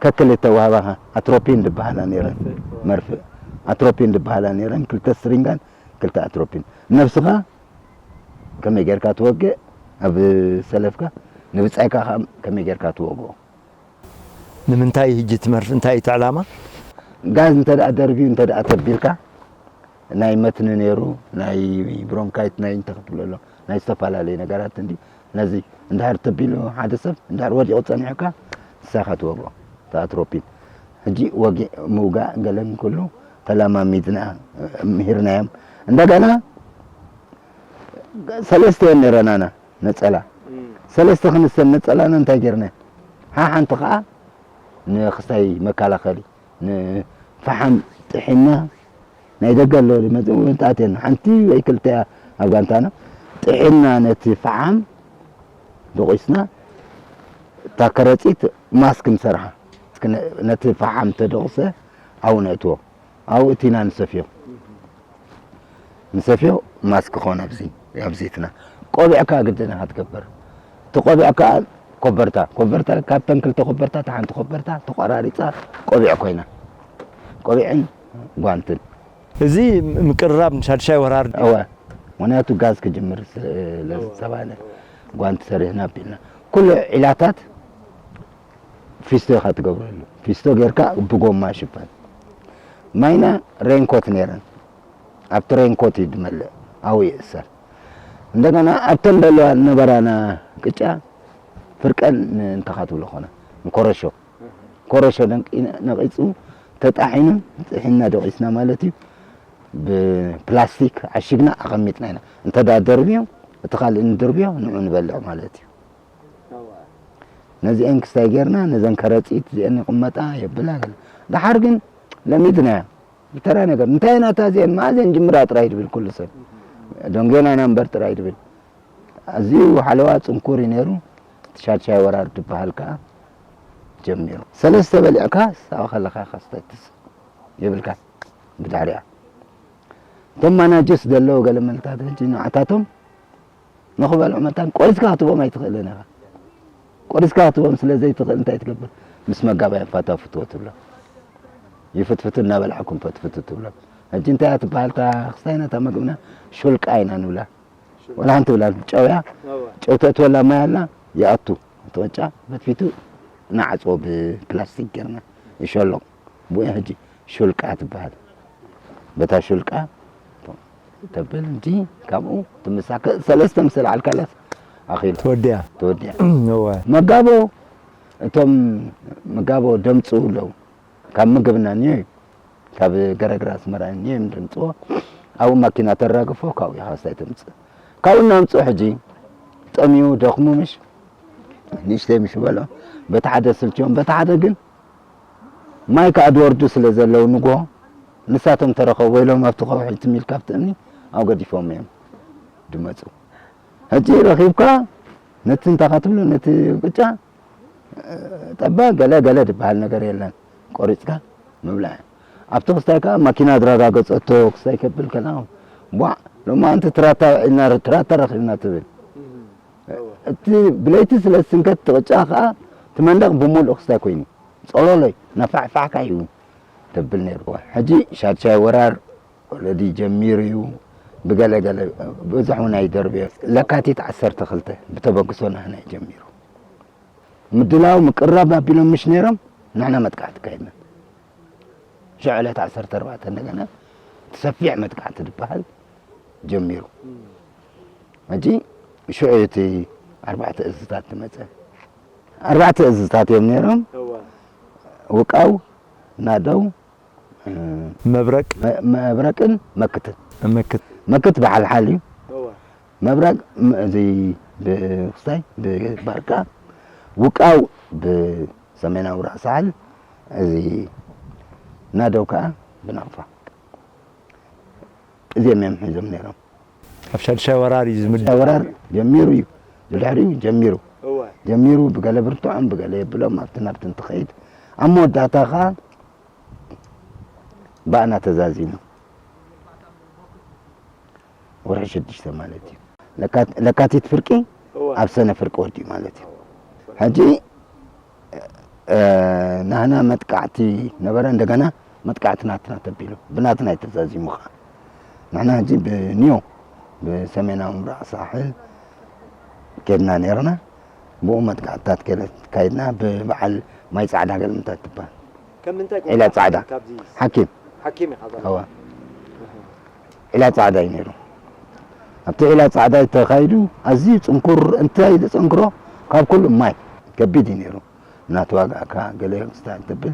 ከክልተ ዋህባኻ ኣትሮፒን ዝበሃላ ነይረን። መርፍእ። መርፍእ። ኣትሮፒን ዝበሃላ ነይረን። ክልተ ስሪንጋን ክልተ ኣትሮፒን። ነብስኻ ከመይ ጌርካ ትወግእ? ኣብ ሰለፍካ ንብጻይካ ከኣ ከመይ ጌርካ ትወግኦ? ንምንታይ ሕጂ እቲ መርፍእ? እንታይ እዩ እቲ ዕላማ? ጋዝ እንተ ደኣ ደርብዩ እንተ ደኣ ተቢልካ፣ ናይ መትኒ ነይሩ፣ ናይ ብሮንካይት፣ ናይ እንታይ ክትብሎ ኣሎ፣ ናይ ዝተፈላለዩ ነገራት እንዲ ነዚ እንድሕር ተቢሉ ሓደ ሰብ እንድሕር ወዲቑ ጸኒሑካ ንሳኻ ትወግኦ። እቲ ኣትሮፒን ሕጂ ወጊዕ ምውጋእ ገለን ኩሉ ተለማሚድና ምሂርናዮም። እንደገና ሰለስተ እየን ነይረናና ነጸላ። ሰለስተ ክንሰን ነጸላና እንታይ ጌርና? ሓሓንቲ ኸዓ ንኽስታይ መከላኸሊ ንፈሓም ጥሒና ናይ ደገ ኣሎ ዝመጽእ እውን ተኣትየና። ሓንቲ ወይ ክልተ እያ ኣብ ጋንታና። ጥሒና ነቲ ፈሓም ደቂስና እታ ከረጺት ማስክ ንሰርሓ። እስኪ ነ-፣ ነቲ ፈሓም ተደቕሰ ኣብኡ ነእትዎ። ኣብኡ እቲና ንሰፍዮ። ንሰፍዮ ማስክ ኮነ ኣብዚ፣ ኣብዚ እትና። ቆቢዕካ ግድን ኢኻ ትገብር። እቲ ቆቢዕ ከኣ ኮበርታ፣ ኮበርታ ካብተን ክልተ ኮበርታ እታ ሓንቲ ኮበርታ ተቆራሪጻ ቆቢዕ ኮይና። ቆቢዕን ጓንትን። እዚ ምቅርራብ ንሻድሻይ ወራር ድዩ? እወ። ምኽንያቱ ጋዝ ክጅምር ስለ ዝተባህለ ጓንቲ ሰሪሕና ኣቢልና። ኩሉ ዒላታት ፊስቶ ኢኻ ትገብረሉ። ፊስቶ ጌርካ ብጎማ ሽፈን። ማይና ሬንኮት ነይረን። ኣብቲ ሬንኮት እዩ ዝመልእ። ኣብኡ ይእሰር። እንደገና ኣብተን ዘለዋ ዝነበራና ቅጫ ፍርቀን ን-፣ እንታይ ኢኻ ትብሎ ኮነ? ንኮረሾ። ኮረሾ ደንቂ-፣ ነቂጹ ተጣሒኑ ጥሒንና ደቂስና ማለት እዩ። ብፕላስቲክ ዓሺግና ኣቐሚጥና ኢና። እንተ ደኣ ደርብዮ፣ እቲ ካልእ ንድርብዮ፣ ንዑ ንበልዕ ማለት እዩ። ነዚአን ክስታይ ጌርና፣ ነዘን ከረጺት እዚአን ይቕመጣ፣ የብላ ገለ። ደሓር ግን ለሚድናዮ። ብተራ ነገር፣ እንታይ ናታ እዚአን፣ መኣዘን ጅምራ ጥራይ ድብል ኩሉ ሰብ። ደንጌና ኢና እምበር ጥራይ ድብል። ኣዝዩ ሓለዋ ጽንኩር እዩ ነይሩ። እቲ ሻድሻይ ወራር ድበሃል ከኣ ጀሚሩ። ሰለስተ በሊዕካ፣ ሳዋ ከለኻ ኢኻ ክስታይ ትስእ። የብልካን። ብድሕሪኣ። እቶም ማናጀስ ዘለዉ ገለ መልታት ሕጂ ንዓታቶም ንኽበልዑ መታን ቆሪስካ ክትቦም ኣይትኽእልን ኢኻ። ቆሪስካ ክትቦም ስለ ዘይትኽእል እንታይ ትገብር? ምስ መጋባይ ፋታ ፍትዎ ትብሎ። ይፍትፍቱ እናበላዕኩም ፈትፍቱ ትብሎ። ሕጂ እንታይ እያ ትበሃል እታ ክስታይና እታ መግብና? ሹልቃ ኢና ንብላ። ወላ ሓንቲ ብላ ጨው እያ። እዋ። ጨው ተእትወላ ማይ ኣላ፣ ይኣቱ። እቲ ቅጫ ፈትፊቱ ንዓጽዎ ብፕላስቲክ ጌርና ይሸሎቕ። ብኡ ሕጂ ሹልቃ ትበሃል። በታ ሹልቃ ተብል እንጂ ካብኡ ትምሳከ ሰለስተ ምስ ኣልዓልካላስ ኣኺሉ ተወዲኣ። ተወዲኣ። እወ። መጋቦ፣ እቶም መጋቦ ደምጽኡ ኣለዉ። ካብ ምግብና እኒኦ እዩ። ካብ ገረግራ ኣስመራ እኒኦ እዮም ደምጽዎ። ኣብኡ ማኪና ተራግፎ፣ ካብኡ ኢኻ ስታይ ተምጽእ። ካብኡ እናምጽኡ ሕጂ ጠምዩ ደኽሙ ምሽ ንእሽተይ ምሽ በሎ። በቲ ሓደ ስልችዮም፣ በቲ ሓደ ግን ማይ ከኣ ድወርዱ ስለ ዘለዉ ንግሆ፣ ንሳቶም ተረኸቡ ኢሎም ኣብቲ ከውሒ ትም ኢልካ ኣብቲ እምኒ ኣብኡ ገዲፎም እዮም ድመጹ። ሕጂ ረኺብካ ነቲ እንታይ ትብሎ፣ ነቲ ቅጫ፣ ጠባ ገለ ገለ ዝበሃል ነገር የለን። ቆሪጽካ ምብላዕ። ኣብቲ ክስታይ ከኣ ማኪና ኣድራጋገጸቶ ክስታይ ከብል ከላ፣ ቧዕ፣ ሎማዓንቲ ትራታ ውዒልና፣ ትራታ ረኺብና ትብል። እቲ ብለይቲ ስለ ዝስንከት፣ እቲ ቅጫ ከኣ፣ እቲ መንደቕ ብምሉእ ክስታይ ኮይኑ፣ ጸሎሎይ፣ ነፋሕፋሕካ እዩ ተብል ነይሩ። ሕጂ ሻድሻይ ወራር ኦልሬዲ ጀሚሩ እዩ። ብገለ ገለ ብዙሕ እውን ኣይደርብዮ። ለካቲት ዓሰርተ ክልተ ብተበግሶ ናህና እዩ ጀሚሩ። ምድላው ምቅራብ ኣቢሎም ምሽ ነይሮም፣ ንሕና መጥቃዕቲ ካይድና። ሽዑ ዕለት ዓሰርተ ኣርባዕተ እንደገና እቲ ሰፊሕ መጥቃዕቲ ዝበሃል ጀሚሩ። ሕጂ ሽዑ እቲ ኣርባዕተ እዝታት ዝመጸ። ኣርባዕተ እዝታት እዮም ነይሮም። እወ። ውቃው፣ ናደው፣ እ፣ መብረቅ። መ-፣ መብረቅን መክትን። መክት። መክት ብሓልሓል እዩ። እወ። መብረቅ ም-፣ እዚ ብክስታይ ብባርካ፣ ውቃው ብሰሜናዊ ራእሲ ሓል፣ እዚ ናደው ከኣ ብናቕፋ። እዚኦም እዮም ሒዞም ነይሮም። ኣብ ሻድሻይ ወራር እዩ ዝምድብ። ሻድሻይ ወራር ጀሚሩ እዩ። ብድሕሪኡ ጀሚሩ። እወ። ጀሚሩ ብገለ ብርትዖም፣ ብገለ የብሎም፣ ኣብቲ ናብቲ እንትኸይድ። ኣብ መወዳእታ ኸኣ ብኣና ተዛዚሙ። ወርሒ ሽዱሽተ ማለት እዩ። ለካት-፣ ለካቲት ፍርቂ እወ። ኣብ ሰነ ፍርቂ ወዲኡ ማለት እዩ። ሕጂ፣ እ፣ ናህና መጥቃዕቲ ነበረ፣ እንደገና መጥቃዕቲ ናትና ተቢሉ። ብናትና እዩ ተዛዚሙ ኸዓ። ንሕና ሕጂ ብኒዮ፣ ብሰሜናዊ ምብራቕ ሳሕል ኬድና ነይርና። ብኡ መጥቃዕትታት ገለ ካይድና፣ ብበዓል ማይ ጻዕዳ ገለ ምንታይ ትበሃል? ከም ምንታይ ዒላ ኮንካ ጻዕዳ። ካብዚ ሓኪም። ሓኪም ኢኻ ዘለኻ? እወ። ዒላ ጻዕዳ እዩ ነይሩ። ኣብቲ ዒላ ጻዕዳ ተኻይዱ ኣዝዩ ጽንኩር፣ እንታይ ዘጸንክሮ ካብ ኩሉ ማይ ከቢድ እዩ ነይሩ። እናተዋጋእካ ገለ ክስታይ እንትብል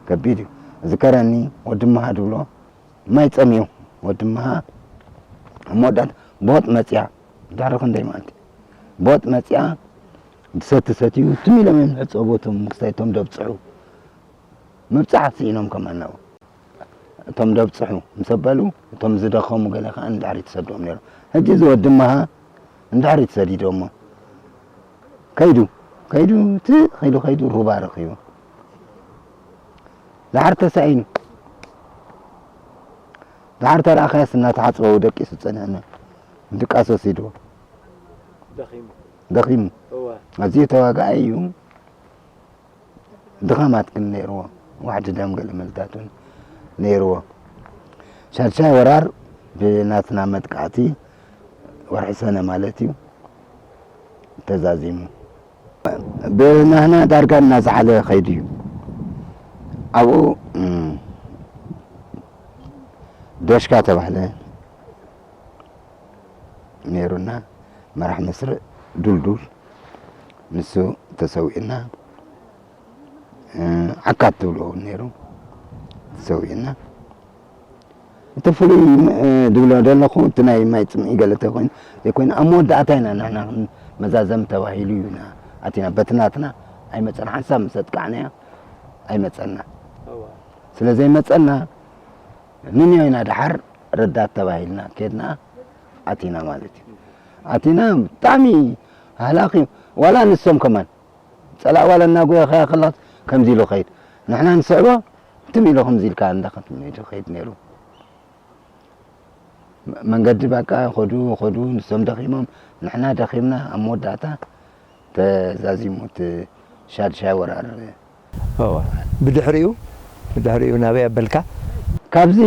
ከቢድ እዩ። ዝከረኒ ወዲ መሃ ድብሎ ማይ ጸምዩ ወዲ መሃ ኣብ መወዳእታ ቦጥ መጽያ ድሕሪ ክንደይ መዓልቲ ቦጥ መጽያ ብሰቲ ሰትዩ ትም ኢሎም እዮም ዝሕጸቡ እቶም ክስታይ እቶም ደብጽሑ ምብጻሕ ስኢኖም ከማን ናብኡ። እቶም ደብጽሑ ምስ ኣበሉ እቶም ዝደኸሙ ገለ ከኣ ንድሕሪት ትሰዶም ነይሮም። ሕጂ እዚ ወዲ መሃ ንድሕሪት ሰዲዶሞ ከይዱ ከይዱ ትኽ ኢሉ ከይዱ ሩባ ረኺቡ። ደሓር ተሳኢኑ። ደሓር ተረኣኸያስ እናተሓጽበ ደቂሱ ጸኒሕና ድቃስ ወሲድዎ። ደኺሙ ደኺሙ። እወ ኣዝዩ ተዋጋኣይ እዩ። ድኻማት ግን ነይርዎ። ዋሕዲ ደም ገለ መልታት እውን ነይርዎ። ሻድሻይ ወራር ብናትና መጥቃዕቲ ወርሒ ሰነ ማለት እዩ ተዛዚሙ። ብናህና ዳርጋ እናዝሓለ ከይዱ እዩ። ኣብኡ እም፣ ዶሽካ ተባህለ ነይሩና መራሕ መስርዕ ዱልዱል ንሱ ተሰዊእና ዓካት ትብሎ እውን ነይሩ ተሰዊእና እቲ ፍሉይ ድብሎ ዘለኹ እቲ ናይ ማይ ፅምኢ ገለ ተኮይኑ ዘይኮይኑ ኣብ መወዳእታ ኢና ንሕና መዛዘም ተባሂሉ እዩ ኣቲና በቲ ናትና ኣይመፀና ሓንሳብ ምስ ኣጥቃዕናዮ ኣይመፀና ስለ ዘይመፀና ንንዮ ኢና ደሓር ረዳት ተባሂልና ከድና ኣቲና ማለት እዩ ኣቲና ብጣዕሚ ሃላኺ ዋላ ንሶም ከማን ፀላእ ዋላ እናጎየ ከያ ከለኻት ከምዚ ኢሉ ኸይድ ንሕና ንስዕቦ ትም ኢሉ ከምዚ ኢልካ እንዳ ከትም ኢሉ ኸይድ ነይሩ መንገዲ በቃ ኸዱ ኸዱ ንሶም ደኺሞም ንሕና ደኺምና ኣብ መወዳእታ ተዛዚሙ እቲ ሻድሻይ ወራር እወ ብድሕሪኡ ብድሕሪኡ ናበይ ኣበልካ ካብዚ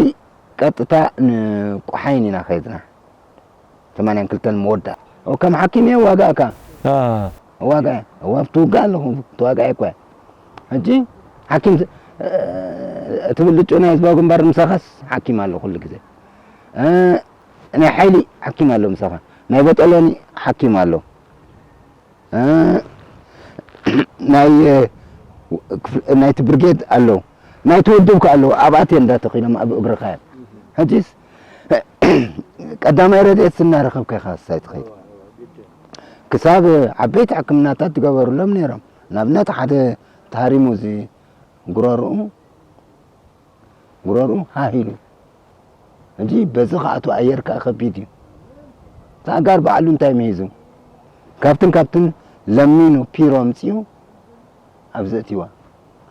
ቀጥታ ንቁሓይን ኢና ኸይድና ተማንያን ክልተን መወዳእ ከም ሓኪም እየ ዋጋእካ ዋጋ እየ እዋ ኣብቲ ውጋ ኣለኹ ተዋጋ እየ እኳ ሕጂ ሓኪም እቲ ብልጩ ናይ ህዝባዊ ግንባር ምሳኻስ ሓኪም ኣሎ ኩሉ ግዜ ናይ ሓይሊ ሓኪም ኣሎ ምሳኻ ናይ በጠሎኒ ሓኪም ኣሎ ናይ ናይቲ ብርጌድ ኣለዉ ናይቲ ውድብ ከ ኣለዉ ኣብኣት እዮም እንዳተኺሎም ኣብ እግርኻ እዮም ሕጂስ ቀዳማይ ረድኤት እናረኸብካ ኢኻ ሳይ ትኸይድ ክሳብ ዓበይቲ ሕክምናታት ትገበሩሎም ነይሮም ንኣብነት ሓደ ተሃሪሙ እዚ ጉረርኡ ጉረርኡ ሃህ ኢሉ ሕጂ በዚ ከኣቱ ኣየር ከኣ ከቢድ እዩ ተኣጋር በዓሉ እንታይ መሂዙ ካብትን ካብትን ለሚኑ ፒሮ ኣምፅኡ ኣብዚ እትዋ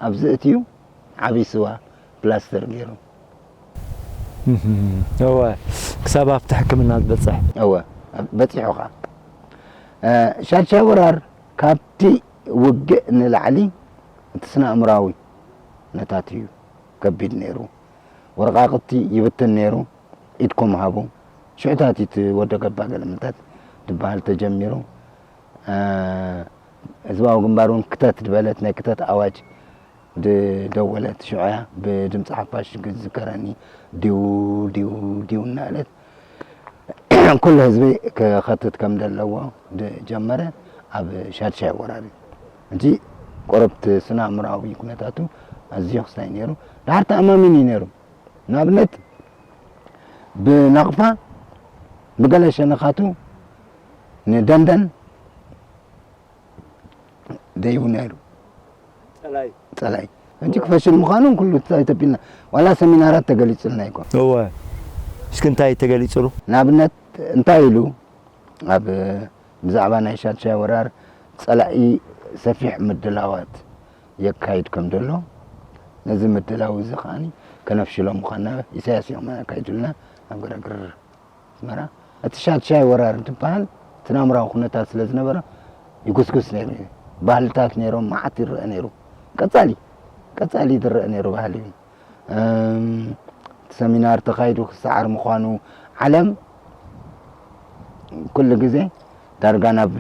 ኣብዚ እትዩ ዓብይ ስዋ ፕላስተር ገይሩ እወ ክሳብ ኣብቲ ሕክምና ዝበፅሕ እወ በፂሑ ከዓ ሻድሻይ ወራር ካብቲ ውግእ ንላዕሊ እቲ ስነ ኣእምራዊ ነታት እዩ ከቢድ ነይሩ ወረቓቕቲ ይብትን ነይሩ ኢድኩም ሃቡ ሽዕታት እቲ ወደ ገባ ገለምልታት ዝበሃል ተጀሚሩ ህዝባዊ ግንባር እውን ክተት ዝበለት ናይ ክተት ኣዋጅ ዝደወለት ሽዑያ ብድምፂ ሓፋሽ ዝዝከረኒ ዲው ዲው ዲው እናለት ኩሉ ህዝቢ ክኸትት ከም ዘለዎ ዝጀመረ ኣብ ሻድሻይ ወራር እዩ እንጂ ቆረብቲ ስነ ኣእምራዊ ኩነታቱ ኣዝዩ ክስታይ ነይሩ ድሓር ተኣማሚን እዩ ነይሩ ንኣብነት ብናቕፋ ብገለ ሸነኻቱ ንደንደን ደይቡ ነይሩ ጸላይ ጸላይ እንጂ ክፈሽል ምዃኑ ኩሉ ተቢልና ዋላ ሰሚናራት ተገሊጹልና ይኮን እወ እስኪ እንታይ ተገሊጹሉ ንኣብነት እንታይ ኢሉ ኣብ ብዛዕባ ናይ ሻድሻይ ወራር ጸላኢ ሰፊሕ ምድላዋት የካይድ ከም ዘሎ ነዚ ምድላው እዚ ከዓኒ ከነፍሽሎ ምዃንና ኢሳያስ እዮም ኣካይዱልና ኣብ ግርግር ኣስመራ እቲ ሻድሻይ ወራር እንትበሃል እቲ ናምራዊ ኩነታት ስለ ዝነበረ ይጉስጉስ ነይሩ እዩ ባህልታት ነይሮም መዓት ይረአ ነይሩ ቀጻሊ ቀጻሊ ዝረአ ነይሩ ባህሊ እዩ እቲ ሰሚናር ተኻይዱ ክሰዓር ምዃኑ ዓለም ኩሉ ግዜ ዳርጋ ናብ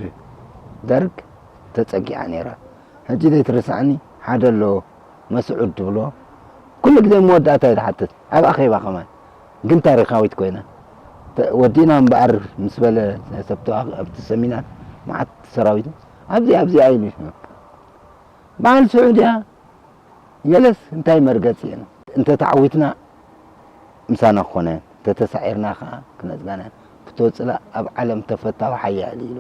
ደርግ ተጸጊዓ ነይራ ሕጂ ዘይትርስዓኒ ሓደ ኣሎ መስዑድ ትብሎ ኩሉ ግዜ መወዳእታ እዩ ዝሓትት ኣብ ኣኼባ ከማን ግን ታሪኻዊት ኮይና ወዲና እምበኣር ምስ በለ ሰብቲ ኣብቲ ሰሚናር መዓት ሰራዊት ኣብዚ ኣብዚ ኣይሉ በዓል ስዑድያ ገለስ እንታይ መርገፂ እየን? እንተተዓዊትና ምሳና ክኾነ፣ እንተተሳዒርና ከዓ ክነፅጋና። ክትወፅላ ኣብ ዓለም ተፈታዊ ሓያል እዩ ኢሉ።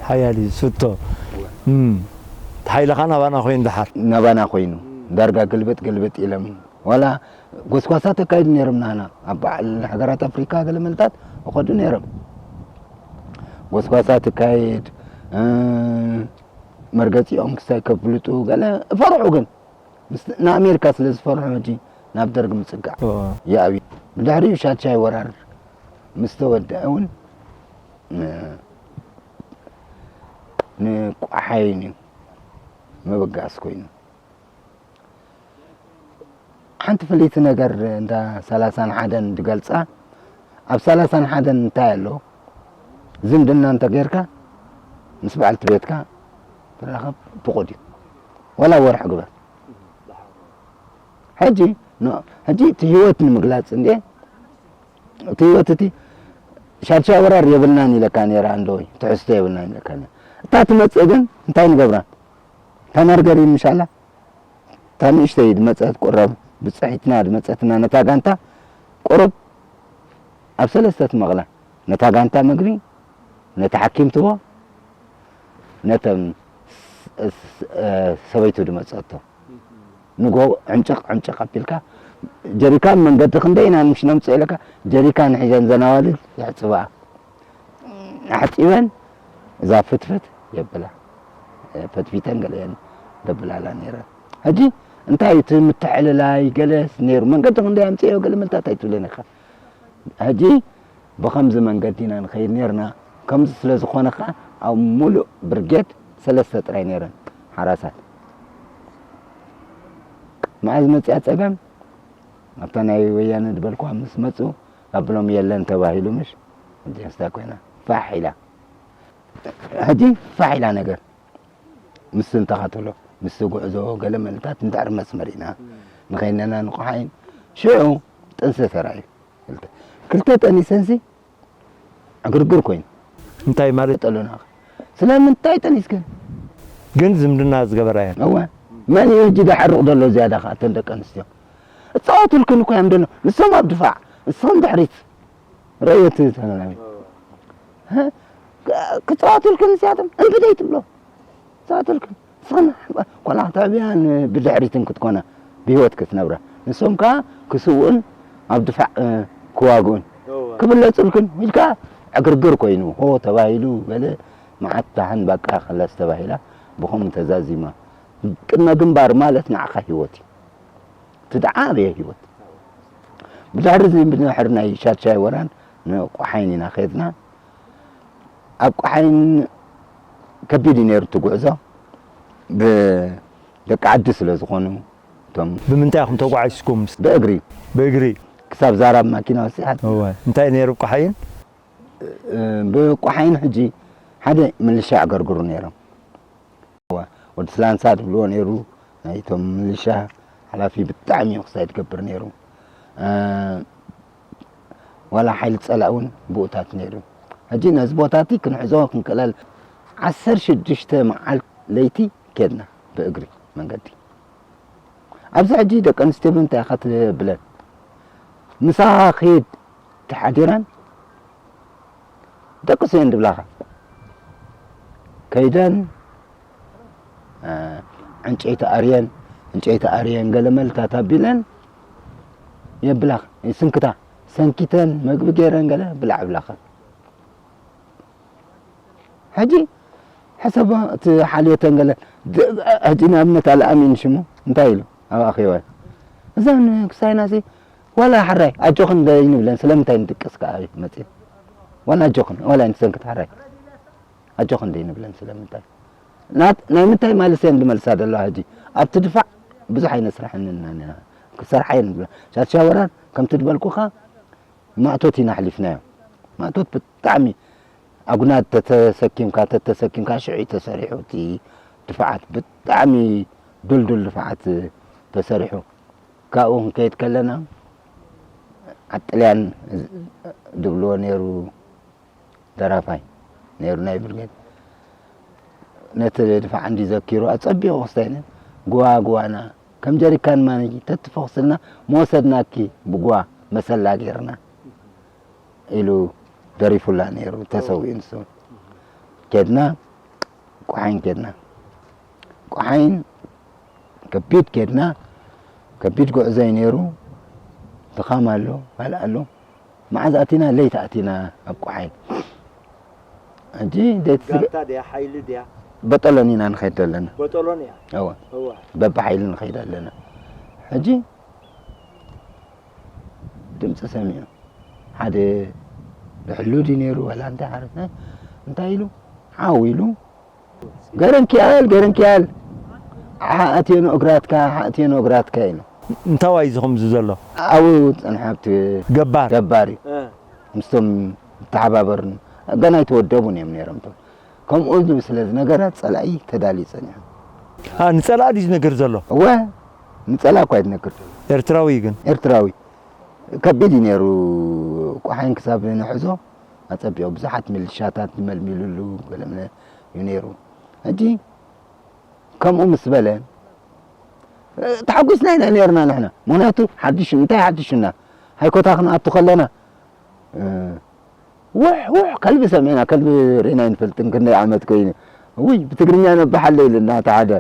ሓያል እዩ ዝፍቶ። ሓይልኻ ናባና ኮይኑ ድሓር። ናባና ኮይኑ ዳርጋ ግልብጥ ግልብጥ ኢሎም ዋላ ጎስጓሳት ኣካይዱ ነይሮም ናና ኣብ በዓል ሃገራት ኣፍሪካ ገለ መልታት እኸዱ ነይሮም። ጎስጓሳት እካየድ መርገፂኦም ክሳይ ከፍልጡ ገለ እፈርሑ ግን ንኣሜሪካ ስለ ዝፈርሑ ሕጂ ናብ ደርግ ምፅጋዕ ይኣብዩ። ብድሕሪኡ ሻድሻይ ወራር ምስ ተወድአ እውን ንቋሓይን እዩ ምብጋስ ኮይኑ ሓንቲ ፍልይቲ ነገር እንዳ ሰላሳን ሓደን ድገልፃ ኣብ ሰላሳን ሓደን እንታይ ኣሎ ዝምድና እንተጌርካ ምስ በዓልቲ ቤትካ ትራኸብ ፍቑድ እዩ ወላ ወርሒ ግበር ሕጂ ሕጂ እቲ ህይወት ንምግላፅ እንዴ እቲ ህይወት እቲ ሻድሻ ወራር የብልናን ኢለካ ነራ እንደወይ ትሕዝቶ የብልናን ኢለካ እታ ትመፅእ ግን እንታይ ንገብራ እታ መርገሪን ምሻላ እታ ንእሽተይ ድመፀት ቁረብ ብፅሒትና ድመፀትና ነታ ጋንታ ቁሩብ ኣብ ሰለስተ ትመቕላ ነታ ጋንታ ምግቢ ነቲ ሓኪም ትቦ ነተን ሰበይቱ ድመፀቶ ንጎ ዕምጭቕ ዕምጭቕ ኣቢልካ ጀሪካን መንገዲ ክንደይ ኢና ንምሽ ነምፅእ ኢለካ ጀሪካን ሒዘን ዘናዋልድ የሕፅበኣ ኣሕፂበን እዛ ፍትፍት የብላ ፈትፊተን ገለየን ደብላላ ነይረን ሕጂ እንታይ እቲ ምትሕልላይ ገለስ ነይሩ መንገዲ ክንደይ ኣምፅኦ ገለ መልታት ኣይትብለን ኢኻ ሕጂ ብኸምዚ መንገዲ ኢና ንኸይድ ነርና ከምዚ ስለ ዝኾነ ከዓ ኣብ ሙሉእ ብርጌድ ሰለስተ ጥራይ ነይረን ሓራሳት መዓዝ መፅያ ፀገም ኣብታ ናይ ወያነ ዝበልኩዋ ምስ መፁ ኣብሎም የለን ተባሂሉ ምሽ እዚስታ ኮይና ፋሕ ኢላ ሕጂ ፋሕ ኢላ ነገር ምስ እንተኻተሎ ምስ ጉዕዞ ገለ መልታት እንድሕር መስመር ኢና ንኸይነና ንቑሓይን ሽዑ ጥንሲ ተራእዩ ክልተ ጠኒሰንሲ ዕግርግር ኮይኑ እንታይ ማለት ጠሎና ስለምንታይ ጠኒስከ ግን ዝምድና ዝገበራ እየን እወ መን እዩ ሕጂ ዳሕርቕ ዘሎ ዝያዳ ከዓ እተን ደቂ ኣንስትዮ እፃወቱልክን እኮ እዮም ደሎ ንሶም ኣብ ድፋዕ ንስኹም ድሕሪት ረእዮት ተመላሚ ክፃወቱልክን ንስያቶም እንብደይ ትብሎ ክፃወቱልክን ንስኽን ቆልዓ ተዕብያን ብድሕሪትን ክትኮና ብህይወት ክትነብራ ንሶም ከዓ ክስውኡን ኣብ ድፋዕ ክዋግኡን ክብለፁልክን ኢልካ ዕግርግር ኮይኑ ሆ ተባሂሉ ገለ መዓት ታህን ባቃ ክለስ ተባሂላ ብኸምኡ ተዛዚማ ቅድመ ግንባር ማለት ንዓኻ ህይወት እዩ እቲ ዝዓበየ ህይወት ብድሕሪ እዚ ብድሕሪ ናይ ሻድሻይ ወራን ንቆሓይን ኢና ከድና ኣብ ቆሓይን ከቢድ እዩ ነይሩ እቲ ጉዕዞ ብደቂ ዓዲ ስለ ዝኾኑ እቶም ብምንታይ ኢኹም ተጓዒዝኩም ብእግሪ ብእግሪ ክሳብ ዛራ ብማኪና ወሲሓት እወ እንታይ ነይሩ ቆሓይን ብቆሓይን ሕጂ ሓደ ምልሻ ኣገርግሩ ነይሮም ወዲ ስላንሳ ድብልዎ ነይሩ ናይቶም ምልሻ ሓላፊ ብጣዕሚ እዩ ክሳይ ትገብር ነይሩ ዋላ ሓይሊ ፀላእ እውን ብኡታት ነይሩ ሕጂ ነዚ ቦታ እቲ ክንሕዞ ክንክእለል ዓሰርተ ሽዱሽተ መዓልት ለይቲ ኬድና ብእግሪ መንገዲ ኣብዚ ሕጂ ደቂ ኣንስትዮ ብምንታይ ኢኻ ትብለን ምሳኻ ኺድ ተሓዲረን ደቅሰ እየን ዝብላኻ ከይደን ዕንጨይቲ ኣርየን ዕንጨይቲ ኣርየን ገለ መልታት ኣቢለን የብላኻ ይስንክታ ሰንኪተን መግቢ ገይረን ገለ ብላዕ ብላኻ ሕጂ ሕሰቦ እቲ ሓልዮተን ገለ ሕጂ ንኣብነት ኣልኣሚን ሽሙ እንታይ ኢሉ ኣብ ኣኼባ እዘን ክሳይናሲ ዋላ ሕራይ ኣጆኽን ደይንብለን ስለምንታይ ንድቅስ ከዓ መፅን ዋላ ኣጆኽን ዋላ ንሰንክት ሕራይ ኣጆኽን ደይንብለን ስለምንታይ ናይ ምንታይ ማልስ እየን ዝመልሳ ዘለዋ ሕጂ ኣብቲ ድፋዕ ብዙሕ ኣይነስራሕን ክሰርሓ እየን ዝብላ ሻሻ ወራር ከምቲ ዝበልኩኻ ማእቶት ኢና ኣሕሊፍናዮ ማእቶት ብጣዕሚ ኣጉናድ ተተሰኪምካ ተተሰኪምካ ሽዑ ተሰሪሑ እቲ ድፋዓት ብጣዕሚ ዱልዱል ድፋዓት ተሰሪሑ ካብኡ ክንከይድ ከለና ዓጥልያን ዝብልዎ ነይሩ፣ ደራፋይ ነይሩ ናይ ብርጌድ። ነቲ ድፋዕ እንዲ ዘኪሩ ኣጸቢቑ ክስታይ ግዋ ግዋና ከም ጀሪካን ማይ ተትፈኹስልና መወሰድናኪ ብግዋ መሰላ ጌርና ኢሉ ደሪፉላ ነይሩ። ተሰዊኡ ንሱ። ኬድና፣ ቆሓይን ኬድና። ቆሓይን ከቢድ ኬድና፣ ከቢድ ጉዕዞ እዩ ነይሩ። ድኻም ኣሎ፣ ካልእ ኣሎ። መዓዝ ኣቲና? ለይቲ ኣቲና ኣብ ቆሓይን። ሕጂ ደት ስጋ ጋንታ ድያ ሓይሊ ድያ? በጠሎን ኢና ንኸይድ ዘለና። በጠሎን እያ። እወ። እወ። በብሓይሊ ንኸይድ ኣለና። ሕጂ ድምፂ ሰሚዑ። ሓደ ብሕሉ ድዩ ነይሩ ዋላ እንታይ ሓረስና? እንታይ ኢሉ? ዓው ኢሉ። "ገረንኪያል፣ ገረንኪያል። ሓእትዮ ንእግራትካ፣ ሓእትዮ ንእግራትካ" ኢሉ። እንታይ ዋይ እዚ ከምዚ ዘሎ? ኣብኡ ጸንሐ ኣብቲ ገባር። ገባር እዩ። እ። ምስቶም ተሓባበሩኒ። ገና ኣይተወደቡን እዮም ነይሮም እቶም። ከምኡ ኢሉ ስለ ዝነገረ ጸላኢ ተዳልዩ ጸኒሑ። አ፣ ንጸላኢ ድዩ ዝነግር ዘሎ? እወ፣ ንጸላኢ እኳ እዩ ዝነግር ዘሎ። ኤርትራዊ እዩ ግን? ኤርትራዊ። ከቢድ እዩ ነይሩ። ቆሓይን ክሳብ ንሕዞ ኣጸቢቑ ብዙሓት ሚሊሻታት መልሚሉሉ ገለምለ እዩ ነይሩ። ሕጂ ከምኡ ምስ በለ፣ እ፣ ተሓጒስና ኢና ነይርና ንሕና። ምኽንያቱ ሓድሽ፣ እንታይ ሓድሽና? ሃይኮታ ክንኣቱ ከለና፣ እ፣ ውሕ፣ ውሕ፣ ከልቢ ሰሚዕና፣ ከልቢ ርኢና ኣይንፈልጥን፣ ክንደይ ዓመት ኮይኑ። ውይ፣ ብትግርኛ ነብሓለ ኢሉና እቲ ሓደ።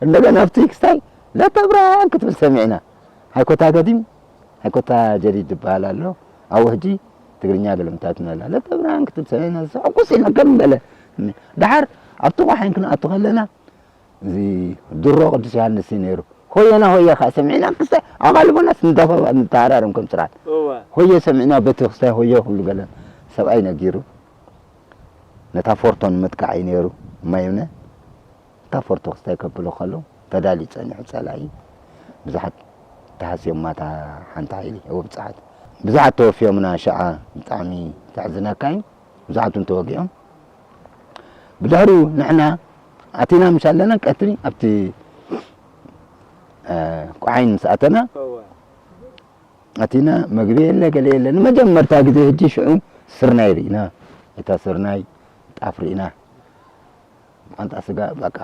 እንደገና ኣብቲ ክስታይ ለተብራን ክትብል ሰሚዕና። ሃይኮታ ገዲም፣ ሃይኮታ ጀዲድ ዝበሃል ኣሎ። ኣብኡ ሕጂ ትግርኛ ገለምታትና ኣላ። ለተብራን ክትብል ሰሚዕና፣ ሕጉስ ኢልና ከም በለ። ደሓር ኣብቲ ቆሓይን ክንኣቱ ከለና፣ እዚ ድሮ ቅዱስ ዮሃንስ እዩ ነይሩ። ሆየና ሆየ ኸዓ ሰሚዕና፣ ክስታይ ኣቓልቦናስ ንዳፋ-፣ ንተሃራረም ከም ስርዓት። እወ። ሆየ ሰሚዕና፣ በቲ ክስታይ ሆየ ክብሉ ገለ ሰብኣይ ነጊሩ። ነታ ፎርቶ ንምጥቃዕ እዩ ነይሩ፣ እማይምነ። እታ ፎርቶ ክስታይ ከብሎ ከሎ፣ ተዳልዩ ጸኒሑ ጸላኢ። ብዙሓት ተሃስዮማ እታ ሓንቲ ሓይሊ፣ እወ ብጽሓት። ብዙሓት ተወፊዮምና ሽዓ፣ ብጣዕሚ ተሕዝነካ እዩ። ብዙሓት እውን ተወጊኦም። ብድሕሪኡ ንሕና ኣቲና ምሽ ኣለና ቀትሪ ኣብቲ፣ እ፣ ቆሓይን ምስ ኣተና እወ። ኣቲና መግቢ የለ ገለ የለ። ንመጀመርታ ግዜ ሕጂ ሽዑ ስርናይ ርኢና። እታ ስርናይ ጣፍ ርኢና። ቋንጣ ስጋ በቃ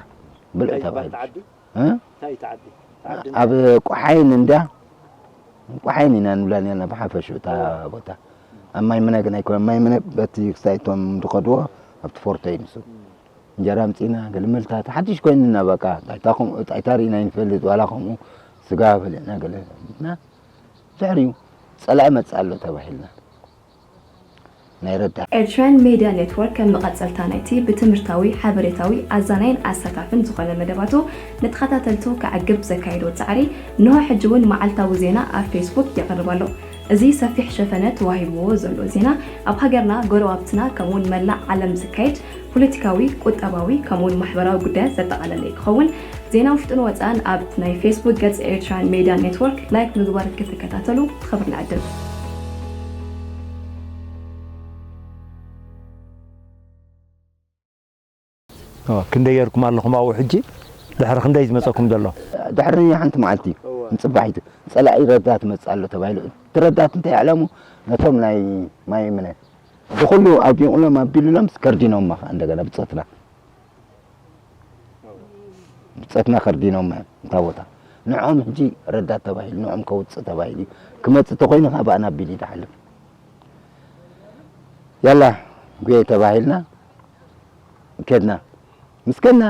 ብልዑ እንታይ ይባሃል ተባሂሉ። እቲ ዓዲ? እ? እንታይ እቲ ዓዲ? እቲ ዓዲ ኣብ ቆሓይን እንድያ። ቆሓይን ኢና ንብላ ነርና ብሓፈሽኡ እታ እወ። ቦታ። ኣብ ማይ ምነ ግን ኣይኮነን። ማይ ምነ በቲ ክሳይ እቶም ዝኸድዎ ኣብቲ ፎርቶ እዩ ንሱ። እም። እንጀራ ኣምጺእና፣ ገለ መልታት ሓድሽ ኮይንና በቃ። ጣይታ ከምኡ፣ ጣይታ ርኢና ኣይንፈልጥ፣ ዋላ ከምኡ ስጋ በሊዕና ገለ እና ድሕሪኡ ጸላኢ መጽእ ኣሎ ተባሂልና። ናይ ረዳእ። ኤርትራን ሜድያ ኔትወርክ ከም መቐጸልታ ናይቲ ብትምህርታዊ፣ ሓበሬታዊ፣ ኣዛናይን ኣሳታፍን ዝኾነ መደባቱ ንተኸታተልቱ ከዕግብ ዘካየዶ ጻዕሪ፣ እንሆ ሕጂ እውን መዓልታዊ ዜና ኣብ ፌስቡክ የቕርብ ኣሎ። እዚ ሰፊሕ ሸፈነ ተዋሂብዎ ዘሎ ዜና፣ ኣብ ሃገርና፣ ጎረባብትና፣ ከምኡውን መላእ ዓለም ዝካየድ ፖለቲካዊ፣ ቁጠባዊ፣ ከምኡውን ማሕበራዊ ጉዳያት ዘጠቓለለ ክኸውን፣ ዜና ውሽጥን ወጻእን ኣብ ናይ ፌስቡክ ገጽ ኤርትራን ሜድያ ኔትወርክ ላይክ ምግባር ክትከታተሉ ብኽብሪ ንዕድም። ኦ፣ ክንደይ ጌርኩም ኣለኹም ኣብኡ ሕጂ? ድሕሪ ክንደይ ዝመጸኩም ዘሎ? ድሕሪ ሓንቲ መዓልቲ እወ። ንጽባሒቱ ጸላኢ ረዳት መጽእ ኣሎ ተባሂሉ። እቲ ረዳት እንታይ ኣዕለሙ? ነቶም ናይ ማይ ምነ ብኹሉ ኣቢቑሎም ኣቢሉሎምስ ከርዲኖማ ኸዓ እንደገና ብጾትና። ብጾትና ከርዲኖማ እዮም እታ ቦታ። ንዕኦም ሕጂ ረዳት ተባሂሉ፣ ንዕኦም ከውጽእ ተባሂሉ እዩ። ክመጽእ ተኾይኑ ኸዓ ብኣና ኣቢሉ እዩ ዝሓልፍ። ያላ፣ ጉየ ተባሂልና ከድና። ምስ ከድና፣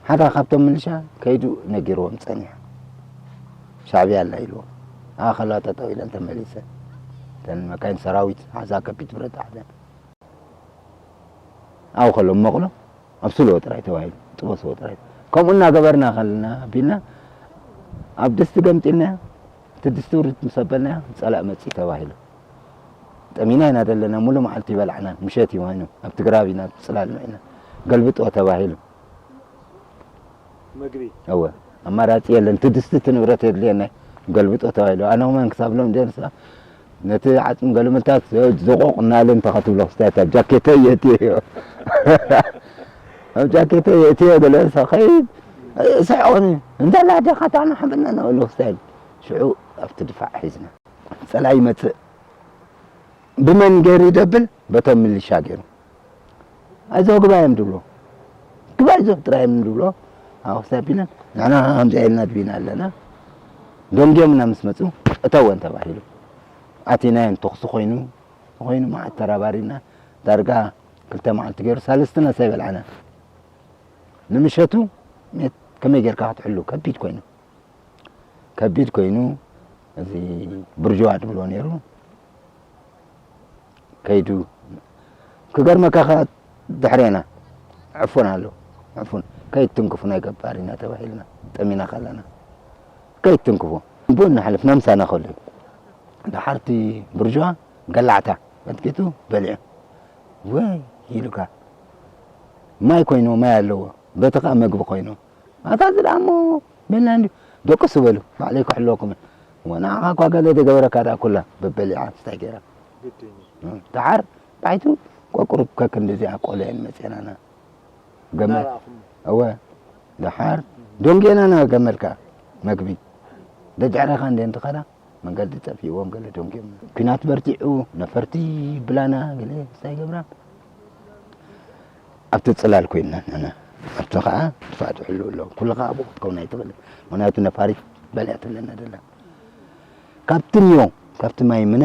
ሓደ ካብቶም ምልሻ ከይዱ ነጊርዎም ጸኒሑ። ሻዕብያ ኣላ ኢልዎ። ኣኸላ ጠጠው ኢለን ተመሊሰን። እተን መካይን ሰራዊት ሓዛ ከቢድ ብረት ሓዘን። ኣብኡ ከሎ መቕሎ ኣብስልዎ ጥራይ ተባሂሉ። ጥበስዎ ጥራይ። ከምኡ እናገበርና ከለና ኣቢልና ኣብ ድስቲ ገምጢልና፣ እቲ ድስቲ ውርድ ምስ ኣበልና ጸላእ መጺኡ ተባሂሉ። ጠሚና ኢና ዘለና፣ ሙሉ መዓልቲ ይበላዕና፣ ምሸት እዩ ኮይኑ፣ ኣብቲ ግራብ ኢና፣ ኣብ ጽላል ኢና፣ ገልብጦ ተባሂሉ። መግቢ? እወ፣ ኣማራጺ የለን፣ እቲ ድስቲ እቲ ንብረት የድልየና፣ ገልብጦ ተባሂሉ። ኣነ ከማን ክሳብ ሎም ደርሳ፣ ነቲ ዓጽሚ ገልምልታት ዘቆቕ እናለ እንተ ኸትብሎ ክስታይ፣ ኣብ ጃኬተይ የእትዮ። ኣብ ጃኬተይ የእትዮ፣ ገለ ሰኸይድ፣ ስሕቑኒ፣ እንተ ላደኻ ታና ሓበና እናበሉ ክስታይ። ሽዑ ኣብቲ ድፋዕ ሒዝና። ጸላኢ ይመጽእ። ብመን ገይሩ ይደብል? በቶም ሚሊሻ ገይሩ። "ኣይዞ ግባ" እዮም ድብሎ። "ግባ ኣይዞ" ጥራይ እዮም ድብሎ። ኣብኡ ክሳብ ኢለን፣ ንሕና ከምዚኣ ኢልና ድቢና ኣለና። ደንጊዮምና ምስ መጹ፣ "እተወን" ተባሂሉ። ኣቲናዮን ተኹሲ ኮይኑ፣ ኮይኑ መዓት ተራባሪና፣ ዳርጋ ክልተ መዓልቲ ገይሩ፣ ሳልስቲ ነሳ ኣይበልዓና። ንምሸቱ ሜት-፣ ከመይ ጌርካ ክትሕሉ ከቢድ ኮይኑ። ከቢድ ኮይኑ፣ እዚ ብርጅዋ ድብሎ ነይሩ። ከይዱ፣ ክገርመካ ኸኣ ድሕሬና ዕፉን ኣሎ። ዕፉን፣ "ከይትትንክፉ ናይ ገባር ኢና" ተባሂልና፣ ጠሚና ከለና። "ከይትትንክፉ፣ ብኡ ንሓልፍ" ናምሳና ከሎ እዩ። ደሓርቲ ብርጅዋ ገላዕታ ቀጥቂጡ በሊዑ። "ወይ" ኢሉካ። ማይ ኮይኑ፣ ማይ ኣለዎ። በቲ ኸኣ መግቢ ኮይኑ። ኣታ እዚ ደኣ እሞ በልና እንድዩ። "ደቅሱ" በሉ፣ "ባዕለይ ክሕልወኩም እየ።" ወናዕኻ እኳ ገለ ደገበረካ ደኣ ኩላ በበሊዓ እንታይ ገይራ። ግድን እዩ። ደሓር ባይቱ ቆቁሩብ ከክንዲ እዚኣ ቆልየን መጽኤናና። ገመል። እናረኣኹም። እወ። ደሓር ደንጌናና ገመልካ መግቢ። ደድሕረኻ እንደ እንትኸዳ መንገዲ ጠፊእዎም ገለ ደንጊዮም። ኲናት በርቲዑ፣ ነፈርቲ ብላና ገለ እንታይ ይገብራ። ኣብቲ ጽላል ኮይንና ንሕና። ኣብቲ ኸኣ ድፋዕ ትሕሉ ኣሎ። ኩሉ ኸኣ ኣብኡ ክትከውን ኣይትኽእልን። ምኽንያቱ ነፋሪት በሊዓትለና ደላ። ካብቲ ኒዮ፣ ካብቲ ማይ ምነ፣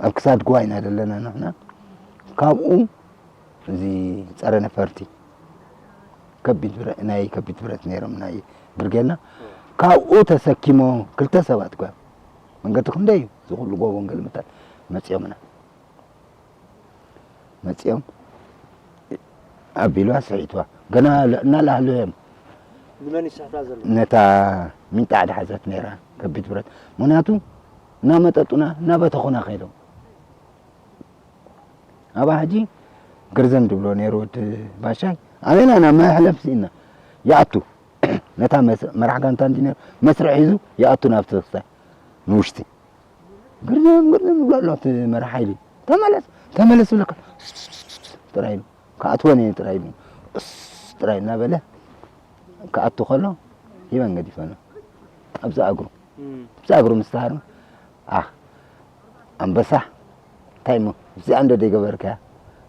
ኣብ ክሳድ ጓይና ዘለና ንሕና። ካብኡ እዚ ጸረ ነፈርቲ ከቢድ ብረ-፣ ናይ ከቢድ ብረት ነይሮም ናይ ብርጌድና። ካብኡ ተሰኪሞ ክልተ ሰባት ጓ-፣ መንገዲ ክንደይ እዩ? እዚ ኩሉ ጎቦን ገልምታን መጺኦምና። መጺኦም ኣቢልዋ ስሒትዋ። ገና ለ-፣ እናላህሉ እዮም። ንመን ይስሕታ ዘሎ? ነታ ሚንጣዕ ድሓዘት ነይራ ከቢድ ብረት። ምኽንያቱ እናመጠጡና፣ እናበተኹና ከይዶም። ኣብኣ ሕጂ ግርዘም ድብሎ ነይሩ ወዲ ባሻይ። ኣበይና ናብ መሕለፍ ስኢና። ይኣቱ። ነታ መስ-፣ መራሕ ጋንታ እንዲ ነይሩ መስርዕ ሒዙ ይኣቱ ናብቲ ክስታይ ንውሽጢ። ግርዘም፣ ግርዘም ይብሎ ኣሎ እቲ መራሕ ሓይሊ። "ተመለስ፣ ተመለስ" ይብለካ። ጥራይ ኢሉ። "ክኣትወን እየ" ጥራይ ኢሉ። እስ ጥራይ እናበለ ክኣቱ ከሎ ሂበን ገዲፈን። ኣብዛ እግሩ። እም። ኣብዛ እግሩ ምስ ተሃርመ፣ "ኣህ፣ ኣንበሳ፣ እንታይ እሞ እዚኣ እንዶ ዘይገበርካያ?"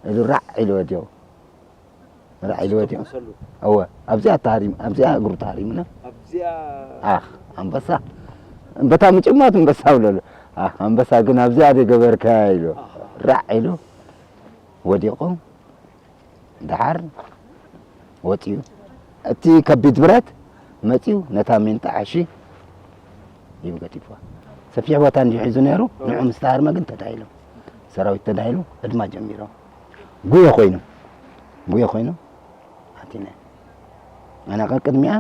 ኢሉ ራዕ ኢሉ ወዲቑ። ራዕ ኢሉ ወዲቑ። ተተኮሰሉ። እወ፣ ኣብዚኣ ተሃሪም-፣ ኣብዚኣ እግሩ ተሃሪሙና። ኣብዚኣ ኣኽ፣ ኣንበሳ። በታ ምጭማት ኣንበሳ ብለሉ። ኣኽ፣ ኣንበሳ ግን ኣብዚኣ ዘይገበርካያ ኢሉ። ኣኻ። ራዕ ኢሉ ወዲቑ። ደሓር ወጺኡ። እቲ ከቢድ ብረት መጺኡ ነታ ሜንጣ ዓሺ ሂቡ ገዲፍዋ። ሰፊሕ ቦታ እንዲዩ ሒዙ ነይሩ። ንዑ ምስ ተሃርመ ግን ተዳሂሎም። ሰራዊት ተዳሂሉ ህድማ ጀሚሮም። ጉየ ኮይኑ፣ ጉየ ኮይኑ ኣቲነ። ኣነ ቀቅድሚኣ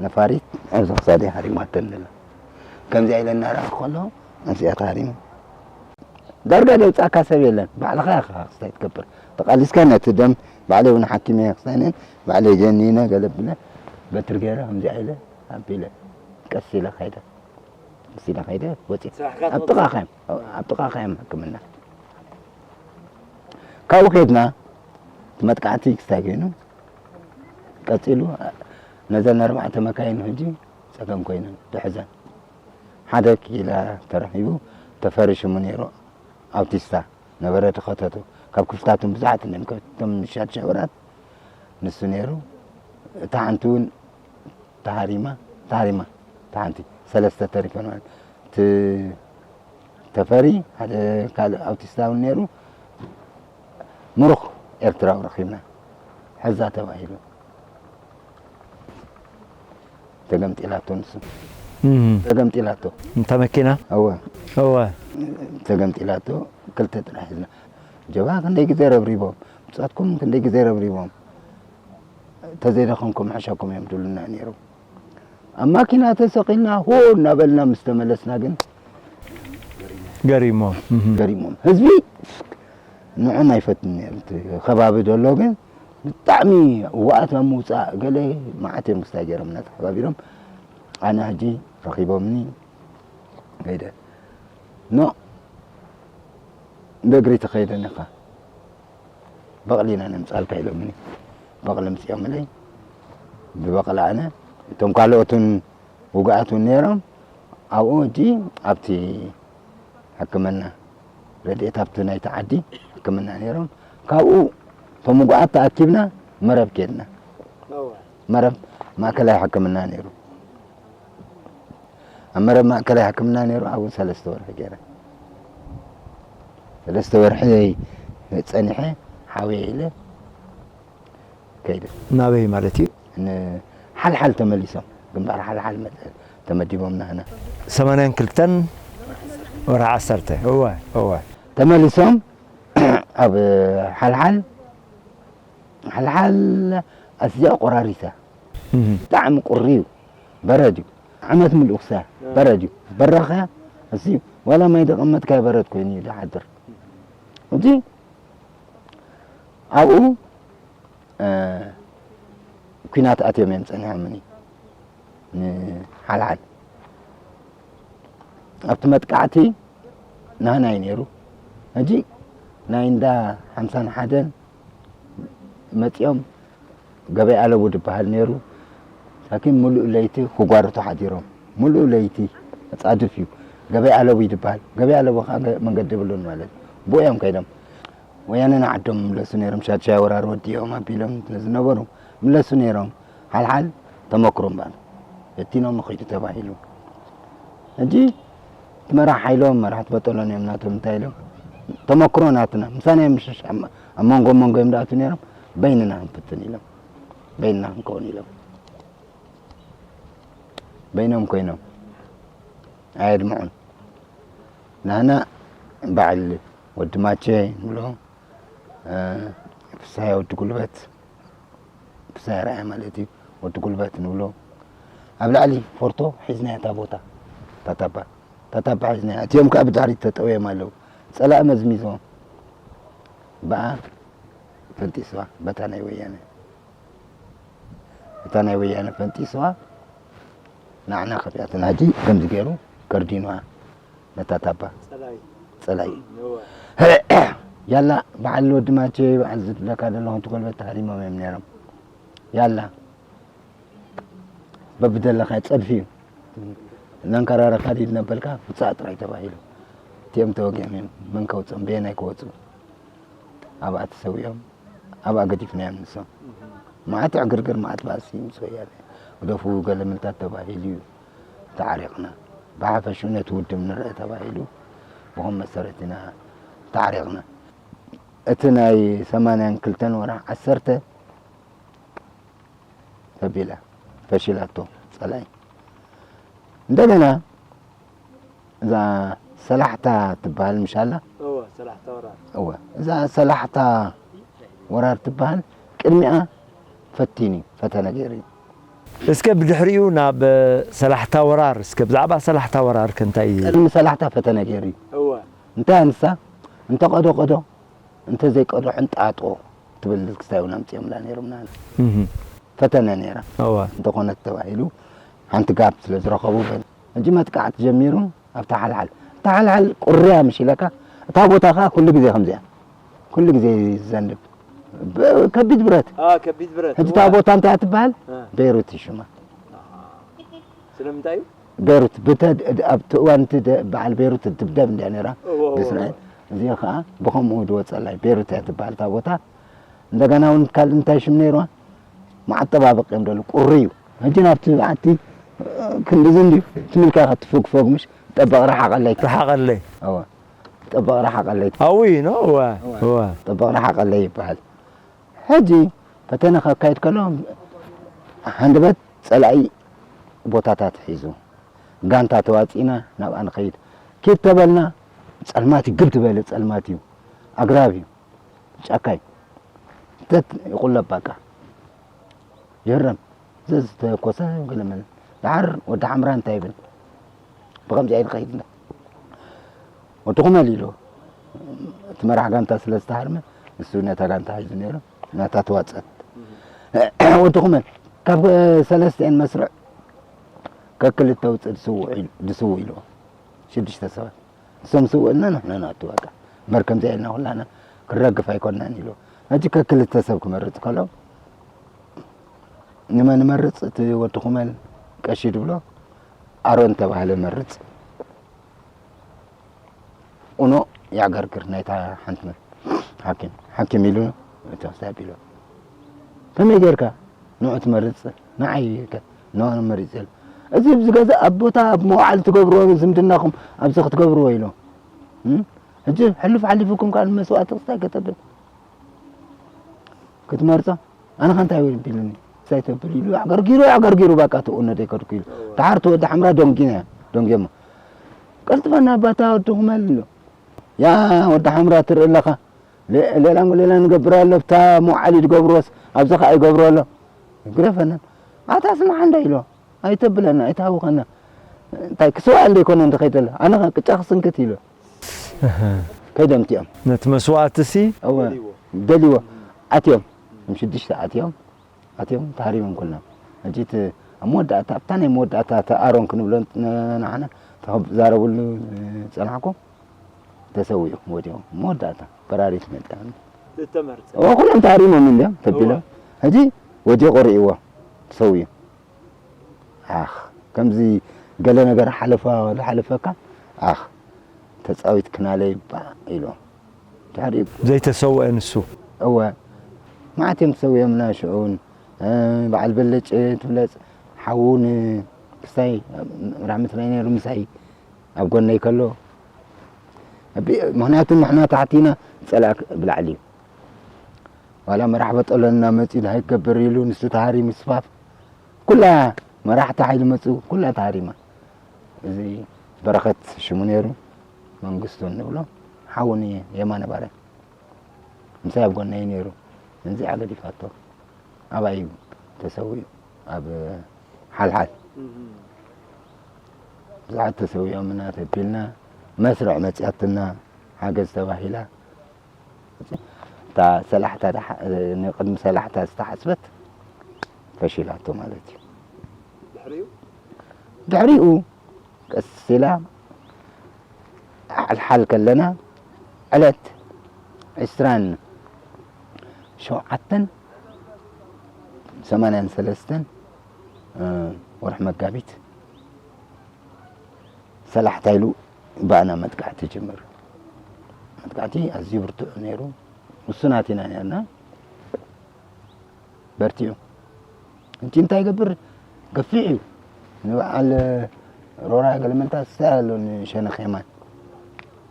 ነፋሪት ኣብዚ ክሳደይ ሃሪማተን ዘላ። ከምዚኣ ኢለ እናረኣኹ ከለኹ፣ ኣብዚኣ ተሃሪሙ። ዳርጋ ደውጻእካ ሰብ የለን። ባዕልኻ ኢኻ ክስታይ ትገብር። ተቓሊስካ ነቲ ደም ባዕለይ እውን ሓኪመ እየ ክስታይ ነን፣ ባዕለይ ጀኒነ ገለ ብለ፣ በትሪ ገይረ ከምዚኣ ኢለ ኣቢለ ቀስ ኢለ ከይደ። ቀስ ኢለ ከይደ ወጺኤ። ስራሕካ ኣብ ትወጽእ? ጥቓኻ እዮም፣ ኣብ ጥቓኻ እዮም ሕክምና። ካብኡ ከይድና እቲ መጥቃዕቲ ክስታይ ኮይኑ ቀጺሉ፣ ነዘን ኣርባዕተ መካይን ሕጂ ጸገም ኮይነን ድሕዘን። ሓደ ኪላ ተረኺቡ፣ ተፈሪ ሽሙ ነይሩ፣ ኣውቲስታ ነበረ፣ ተኸተቱ። ካብ ክፍልታቱን ብዙሓት እዮም፣ ካብቶም ሻድሻይ ወራት ንሱ ነይሩ። እታ ሓንቲ እውን ተሃሪማ፣ ተሃሪማ፣ እታ ሓንቲ፣ ሰለስተ ተሪፈን ማለት። እቲ ተፈሪ፣ ሓደ ካልእ ኣውቲስታ እውን ነይሩ። ምሩኽ ኤርትራዊ ረኺብና፣ ሕዛ ተባሂሉ። ተገምጢላቶ ንሱ። እም። ተገምጢላቶ። እንታ መኪና? እወ። እወ። ተገምጢላቶ፣ ክልተ ጥራሕ ሒዝና። ጀብሃ ክንደይ ግዜ ረብሪቦም፣ ብጾትኩም ክንደይ ግዜ ረብሪቦም፣ ተዘይደኸምኩም ሕሸኩም እዮም ትብሉና ነይሮም። ኣብ ማኪና ተሰቒልና፣ ሆ እናበልና ምስ ተመለስና ግን ገሪሞም። እም። ገሪሞም። ህዝቢ ንዖም ኣይፈትን ነይሩ። እቲ ከባቢ ዘሎ ግን ብጣዕሚ እዋኣት ኣብ ምውፃእ ገለ መዓት እዮም ክስታይ ገይሮምና ተሓባቢሮም። ኣነ ሕጂ ረኺቦምኒ ከይደ። ኖ፣ ብእግሪ ተኸይደ ነኻ። በቕሊ ኢና ነምጻልካ ኢሎምኒ። በቕሊ ኣምጺኦምለይ። ብበቕሊ ኣነ፣ እቶም ካልኦት እውን ውጉኣት እውን ነይሮም። ኣብኡ ሕጂ ኣብቲ ሕክምና ረድኤት ኣብቲ ናይቲ ዓዲ ሕክምና ነይሮም። ካብኡ እቶም ምጉዓት ተኣኪብና መረብ ኬድና። መረብ ማእከላይ ሕክምና ነይሩ። ኣብ መረብ ማእከላይ ሕክምና ነይሩ ኣብኡ ሰለስተ ወርሒ ገይረ። ሰለስተ ወርሒ ጸኒሐ ሓውየ ኢለ ከይደ። ናበይ ማለት እዩ? ንሓልሓል ተመሊሶም፣ ግንባር ሓልሓል መ-፣ ተመዲቦም ናህና። ሰማንያን ክልተን ወርሒ ዓሰርተ። እወ፣ እወ። ተመሊሶም ኣብ ሓልሓል፣ ሓልሓል ኣዝያ ቆራሪሳ። እህ። ብጣዕሚ ቁሪ እዩ። በረድ እዩ። ዓመት ምሉእ ክሳዕ በረድ እዩ። በራኸ፣ እዚ ዋላ ማይ ደቐመጥካ በረድ ኮይኑ እዩ ዝሓድር። እዚ ኣብኡ፣ እ፣ ኲናት ኣትዮም እዮም ጸኒሖምኒ። ንሓልሓል ኣብቲ መጥቃዕቲ ናህና እዩ ነይሩ። ሕጂ ናይ እንዳ ሓምሳን ሓደን መጺኦም ገበይ ኣለቡ ዝበሃል ነይሩ። ሳኪን ምሉእ ለይቲ ክጓርቱ ሓዲሮም። ምሉእ ለይቲ ኣጻድፍ እዩ። ገበይ ኣለቡ እዩ ዝበሃል። ገበይ ኣለቡ ከኣ ገ-፣ መንገዲ የብሉን ማለት እዩ። ብኡ እዮም ከይዶም። ወያነ ንዓዶም ምለሱ ነይሮም። ሻድሻይ ወራር ወዲኦም ኣቢሎም ዝነበሩ ምለሱ ነይሮም። ሓልሓል ተመክሮ እምበኣር። በቲኖም ይኸዱ ተባሂሉ። ሕጂ እቲ መራሕ ሓይሎም፣ መራሕቲ በጠሎን እዮም ናቶም እንታይ ኢሎም፣ ተመክሮ ናትና፣ ምሳና እዮም ምሽሽ፣ ኣብ፣ ኣብ መንጎ መንጎ እዮም ዝኣትዉ ነይሮም፣ በይንና ክንፍትን ኢሎም። በይንና ክንከውን ኢሎም። በይኖም ኮይኖም ኣየድምዑን። ናህና በዓል ወዲ ማቼ ንብሎ፣ እ፣ ፍስሃየ ወዲ ጉልበት፣ ፍስሃየ ርኣያ ማለት እዩ፣ ወዲ ጉልበት ንብሎ። ኣብ ላዕሊ ፎርቶ ሒዝናያ እታ ቦታ፣ ታታባ፣ ታታባ ሒዝናያ። እቲኦም ከኣ ብድሕሪት ተጠውዮም ኣለዉ። ጸላኢ መዝሚዝዎም። ብኣ ፈንጢስዋ፣ በታ ናይ ወያነ። እታ ናይ ወያነ ፈንጢስዋ፣ ንዓና ከፊኣትና። ሕጂ ከምዚ ገይሩ ከርዲንዋ ነታ ታባ። ጸላኢ። ጸላኢ። እወ። ያላ፣ በዓል ወዲ ማቼ፣ በዓል ዝብለካ ዘለኹ፣ እቲ ጎልበት ተሃሪሞም እዮም ነይሮም። ያላ፣ በብደለኻዮ ጸድፊ እዩ። እናንከራረኻ ድዩ ዝነበልካ? ውጻእ ጥራይ ተባሂሉ። እቲኦም ተወጊኦም እዮም። መን ከውጽኦም? በየናይ ክወጹ? ኣብኣ ተሰዊኦም፣ ኣብኣ ገዲፍናዮም ንሶም። መዓት ዕግርግር፣ መዓት ባእሲ ምስ ወያነ። ግደፉ፣ ገለ ምልታት ተባሂሉ እዩ ተዓሪቕና። ብሓፈሽኡ ነቲ ውድብ ንርአ ተባሂሉ፣ ብኸም መሰረት ኢና ተዓሪቕና። እቲ ናይ ሰማንያን ክልተን ወርሒ ዓሰርተ ተቢላ፣ ፈሺላቶ ጸላኢ። እንደገና እዛ ሰላሕታ ትበሃል ምሽ ኣላ? እወ፣ ሰላሕታ ወራር። እወ፣ እዛ ሰላሕታ ወራር ትበሃል ቅድሚኣ ፈቲኒ፣ ፈተነ ገይሩ እዩ። እስከ ብድሕሪኡ ናብ ሰላሕታ ወራር፣ እስከ ብዛዕባ ሰላሕታ ወራር ከ እንታይ እዩ? ቅድሚ ሰላሕታ ፈተነ ገይሩ እዩ። እወ። እንታይ ኣንሳ? እንተ ቀዶ ቀዶ፣ እንተ ዘይቀዶ ሕንጣጦ ትብል ክስታይ እውን ኣምጺኦምላ ነይሮም ንዓና። እህ። ፈተነ ነይራ። እወ። እንተኾነት ተባሂሉ ሓንቲ ጋብ ስለ ዝረኸቡ በል። ሕጂ መጥቃዕቲ ጀሚሩ ኣብታ ሓልሓል። እታ ሓልሓል ቁርያ ምሽ ኢለካ፣ እታ ቦታ ከኣ ኩሉ ግዜ ከምዚኣ። ኩሉ ግዜ ዝዘንብ። ብ-፣ ከቢድ ብረት። አ፣ ከቢድ ብረት። ሕጂ እታ እወ። ቦታ እንታይ እያ ትበሃል? እ። ቤይሩት እዩ ሽማ። ስለምንታይ እዩ? ቤሩት፣ ብተ-፣ ኣብቲ እዋን እቲ ደ-፣ በዓል ቤሩት ትድብደብ እንድያ ነይራ እወ፣ እወ፣ ብእስራኤል። እወ። እዚኣ ኸዓ ብኸምኡ ዝወፀላ እዩ። ቤሩት እያ ትበሃል እታ ቦታ። እንደገና እውን ካልእ እንታይ ሽም ነይርዋ? መዓጠባበቂ እዮም ደሉ፣ ቁሪ እዩ። ሕጂ ናብቲ በዓቲ ክንድዚ እንድዩ፣ ትምልካ ክትፍግፈግ ምሽ፣ ጠበቕ ረሓቐለይ። ረሓቐለይ። እወ። ጠበቕ ረሓቐለይ። ኣውይ ነው? እወ፣ እወ። እወ። ጠበቕ ረሓቐለይ ይበሃል። ሕጂ ፈተነ ከካይድ ከሎ፣ ሃንደበት ጸላኢ ቦታታት ሒዙ፣ ጋንታ ተዋጺእና ናብኣ ንኸይድ። ኪድ ተበልና፣ ጸልማት እዩ፣ ግብ ዝበለ ጸልማት እዩ። ኣግራብ እዩ፣ ጫካ እዩ። እንተት ይቑለብ በቃ። ይህረም። ዘዝተኮሰ ገለመለ። ደሓር ወዲ ሓምራ እንታይ ይብል? ብኸምዚኣ ኢሉ ከይድና። ወዲ ኩመል ኢሉ፣ እቲ መራሕ ጋንታ ስለ ዝተሃርመ፣ ንሱ ነታ ጋንታ ሒዙ ነይሩ፣ ናታ ተዋጸት። ወዲ ኩመል፣ ካብ ሰለስተኤን መስርዕ ከክልተ ውጽእ ድስውእ ኢሉ፣ ድስውእ ኢልዎ። ሽዱሽተ ሰባት። እሶም ስውእና ንሕና ንኣቱ በቃ። እምበር ከምዚኣ ኢልና ኩላና ክረግፍ ኣይኮንናን ኢሉ። ሕጂ ከክልተ ሰብ ክመርጽ ከሎ፣ ንመን ንመርጽ? እቲ ወዲ ኩመል ቀሺ ድብሎ፣ ኣሮን ተባህለ መርጽ። ኡኖ ያዕገርግር ናይታ ሓንቲ መ-፣ ሓኪም፣ ሓኪም ኢሉ እቲ ክሳብ ኢሉ። ከመይ ጌርካ ንዑ ትመርጽ? ንዓይ ከ ንዑ መሪጽ ኢሉ። እዚ ኣብዚ ገዛ ኣብ ቦታ ኣብ መውዓል ትገብርዎ ዝምድናኹም ኣብዚ ክትገብርዎ ኢሉ። እም? ሕጂ ሕሉፍ ሓሊፉኩም ካልእ መስዋእቲ ክስታይ ከተብል ክትመርጾ? ኣነ ኸ እንታይ ወይ ቢሉኒ? ክስታይ ተብል ኢሉ ኣዕገርጊሩ፣ ኣዕገርጊሩ፣ በቃ፣ እቲ ኡኖ ዘይከድኩ ኢሉ። ደሓር እቲ ወዲ ሓምራ ደንጊና፣ ደንጊ እሞ። ቀልጥፈና ኣባታ ወዲ ኩመል ኢሉ። ያ ወዲ ሓምራ ትርኢ ኣለኻ? ሌ-፣ ሌላ ሌላ ንገብር ኣሎ፣ ብታ መውዓሊ ዝገብርዎስ ኣብዚ ኸኣ ይገብሮ ኣሎ። ግደፈና። ኣታ ስማዕ እንዶ ኢሎ። ኣይተብለና፣ ኣይትሃውኸና። እንታይ ክስዋእ እንዶ ይኮነ እንዶ ከይደለ። ኣነ ኸ ቅጫ ክስንክት ኢሎ። እህ። ከይዶም እቲኦም። ነቲ መስዋእቲ ሲ? እወ፣ ደልዎ። ኣትዮም። እም ሽዱሽተ ኣትዮም። ኣትዮም ተሃሪሞም ኩሎም። ሕጂ እቲ ኣብ መወዳእታ፣ ኣብታ ናይ መወዳእታ፣ እታ ኣሮን ክንብሎ ን-፣ ንዓና፣ እታ ክዛረብሉ ዝጸናሕኩ፣ ተሰዊኡ ወዲቑ። መወዳእታ፣ በራሪት መጽያ። ዝተመርጸ። ኦ፣ ኩሎም ተሃሪሞም እንድዮም፣ ተቢሎም። እወ። ሕጂ ወዲቑ ርእይዎ፣ ተሰዊኡ። ኣኽ፣ ከምዚ ገለ ነገር ሓለፋ ዝሓለፈካ፣ ኣኽ፣ ተጻዊትክናለይ ባእ ኢሉ። ድሕሪኡ ዘይተሰውአ ንሱ። እወ፣ መዓት እዮም ተሰዊኦምና ሽዑን፣ እ፣ በዓል በለጨ ትብለጽ፣ ሓዉ ን-፣ ክስታይ፣ ራሕመት ናይ ነይሩ ምሳይ ኣብ ጎነይ ከሎ፣ ኣቢ-፣ ምኽንያቱ ንሕና ታሕቲና ጸላእ ብላዕሊ እዩ። ዋላ መራሕ በጠሎና መጺኡ እንታይ ክገብር ኢሉ ንሱ ተሃሪሙ ስፋፍ። ኩላ መራሕቲ ሓይሊ መጹ፣ ኩላ ተሃሪማ። እዚ በረኸት ሽሙ ነይሩ፣ መንግስቱ እንብሎ፣ ሓውን የማነ ባርያ። ምሳይ ኣብ ጎነይ ነይሩ። እንዚኣ ገዲፋቶ። ኣባይ ተሰዊኡ፣ ኣብ ሓልሓል። እም። ብዙሓት ተሰዊኦምና፣ ተቢልና፣ መስርዕ መጽያትና፣ ሓገዝ ተባሂላ። እታ ሰላሕታ ደሓ-፣ ንቅድሚ ሰላሕታ ዝተሓስበት ፈሺላቶ ማለት እዩ። ድሕሪኡ? ድሕሪኡ ቀስ ኢላ ሓልሓል ከለና ዕለት ዕስራን ሸውዓተን ሰማንያን ሰለስተን፣ እ፣ ወርሒ መጋቢት ሰላሕታ ኢሉ ብኣና መጥቃዕቲ ጀመሩ። መጥቃዕቲ ኣዝዩ ብርቱዕ ነይሩ። ውሱናት ኢና ነርና። በርቲዑ። እንቺ እንታይ ይገብር? ገፊሕ እዩ። ንበዓል ሮራ ገለመንታ ስታይ ኣሎ ንሸነኽ የማን።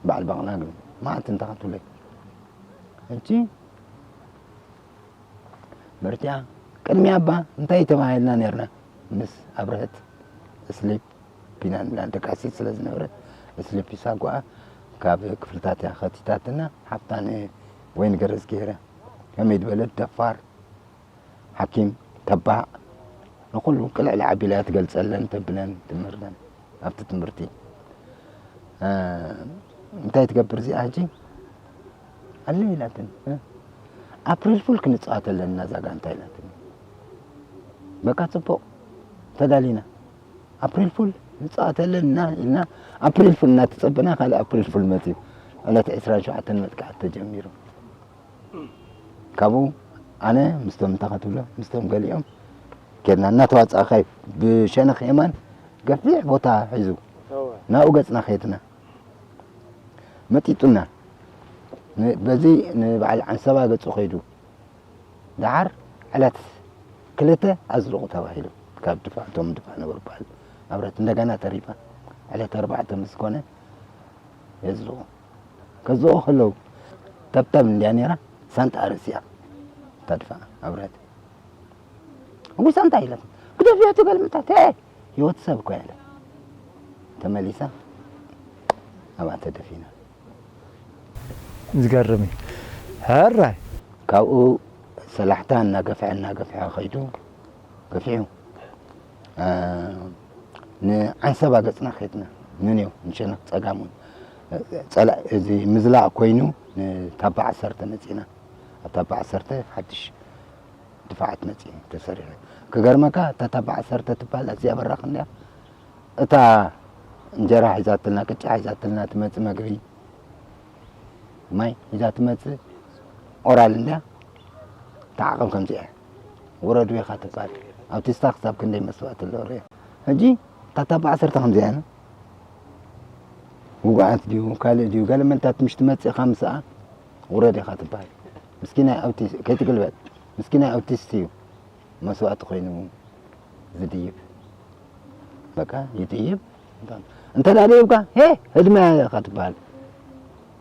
በዓል ባቕላ ግን መዓት እንተኸትብለይ። እንቺ በርቲዓ። ቅድሚያ እባ እንታይ ተባሂልና ነርና? ምስ ኣብርሀት እስሊፕ ቢና ንብላ ደቃሲት ስለ ዝነበረት፣ እስሊፕ ይሳጓኣ ካብ ክፍልታት እያ ኸቲታትና። ሓፍታ ንወይኒ ገረዝጊሄር እያ። ከመይ ዝበለት ደፋር፣ ሓኪም፣ ተባዕ፣ ንኹሉ ቅልዕልዕ ኣቢላ እያ ትገልጸለን፣ ተብለን፣ ትምህርተን ኣብቲ ትምህርቲ። እ፣ እንታይ ትገብር እዚኣ ሕጂ? ኣለ ኢላትኒ፣ እ፣ ኣፕሪል ፉል ክንጻወት ኣለና እዛ ጋንታ ኢላትኒ። በቃ ጽቡቕ፣ ተዳሊና። ኣፕሪል ፉል ንጻወት ኣለና ኢልና፣ ኣፕሪል ፉል እናተጸበና፣ ካልእ ኣፕሪል ፉል መጺኡ። ዕለት ዕስራን ሸውዓተን መጥቃዕቲ ተጀሚሩ። ካብኡ ኣነ ምስቶም እንታይ ክትብሎ፣ ምስቶም ገሊኦም ኬድና እናተዋጻእካ እዩ። ብሸነኽ የማን ገፊሕ ቦታ ሒዙ እወ። ናብኡ ገጽና ከይድና መጢጡና። ን-፣ በዚ ንበዓል ዓንሰባ ገጹ ከይዱ። ደሓር ዕለት ክልተ ኣዝልቑ ተባሂሉ። ካብ ድፋዕ፣ እቶም ድፋዕ ነበሩ በዓል ኣብረት እንደገና ተሪፋ። ዕለት ኣርባዕተ ምስ ኮነ የዝልቑ። ከዝልቑ ከለዉ ተብተብ እንድያ ነይራ፣ ሳንጣ ርእሲኣ እታ ድፋዕ ኣብረት። እጉይ ሳንጣ ኢለት። ግደፍዮ እቲ ገልምጣት፣ ሄ! ህይወት ሰብ እኮ እያ ኢለ። ተመሊሳ ኣብኣ ተደፊና። ዝገርም እዩ። ሕራይ። ካብኡ ሰላሕታ እናገፍሐ፣ እናገፍሐ ኸይዱ፣ ገፊሑ፣ እ፣ ንዓንሰባ ገጽና ኸድና። ንንየው፣ ንሸነኽ ጸጋም እውን፣ እ፣ ጸላ-፣ እዚ ምዝላቕ ኮይኑ፣ ንታባ ዓሰርተ መጺእና። ኣብ ታባ ዓሰርተ ሓድሽ ድፋዓት መጺኡ ተሰሪሑ። ክገርመካ፣ እታ ታባ ዓሰርተ ትበሃል ኣዝያ በራኽ እንድያ። እታ እንጀራ ሒዛትልና፣ ቅጫ ሒዛትልና ትመጽእ፣ መግቢ፣ ማይ ሒዛ ትመጽእ ኦራል እንድያ። እታ ዓቐብ ከምዚኣ እያ። ውረዱ ኢኻ ትበሃል። ኣብቲ ስታክ ክሳብ ክንደይ መስዋእቲ ኣሎ ርእ። ሕጂ ታታ ብዓሰርተ ከምዚኣ ኢና። ውጉኣት ድዩ ካልእ ድዩ ገለ መንታት ምሽ ትመጽእ ኢኻ ምስኣ ውረድ ኢኻ ትበሃል። ምስኪናይ ኣውቲስ ከይትግልበጥ ምስኪናይ ኣውቲስት እዩ መስዋእቲ ኮይኑ ዝድይብ። በቃ ይድይብ። እንተ ደኣ ደይብካ ሄ ህድማ ኢኻ ትበሃል።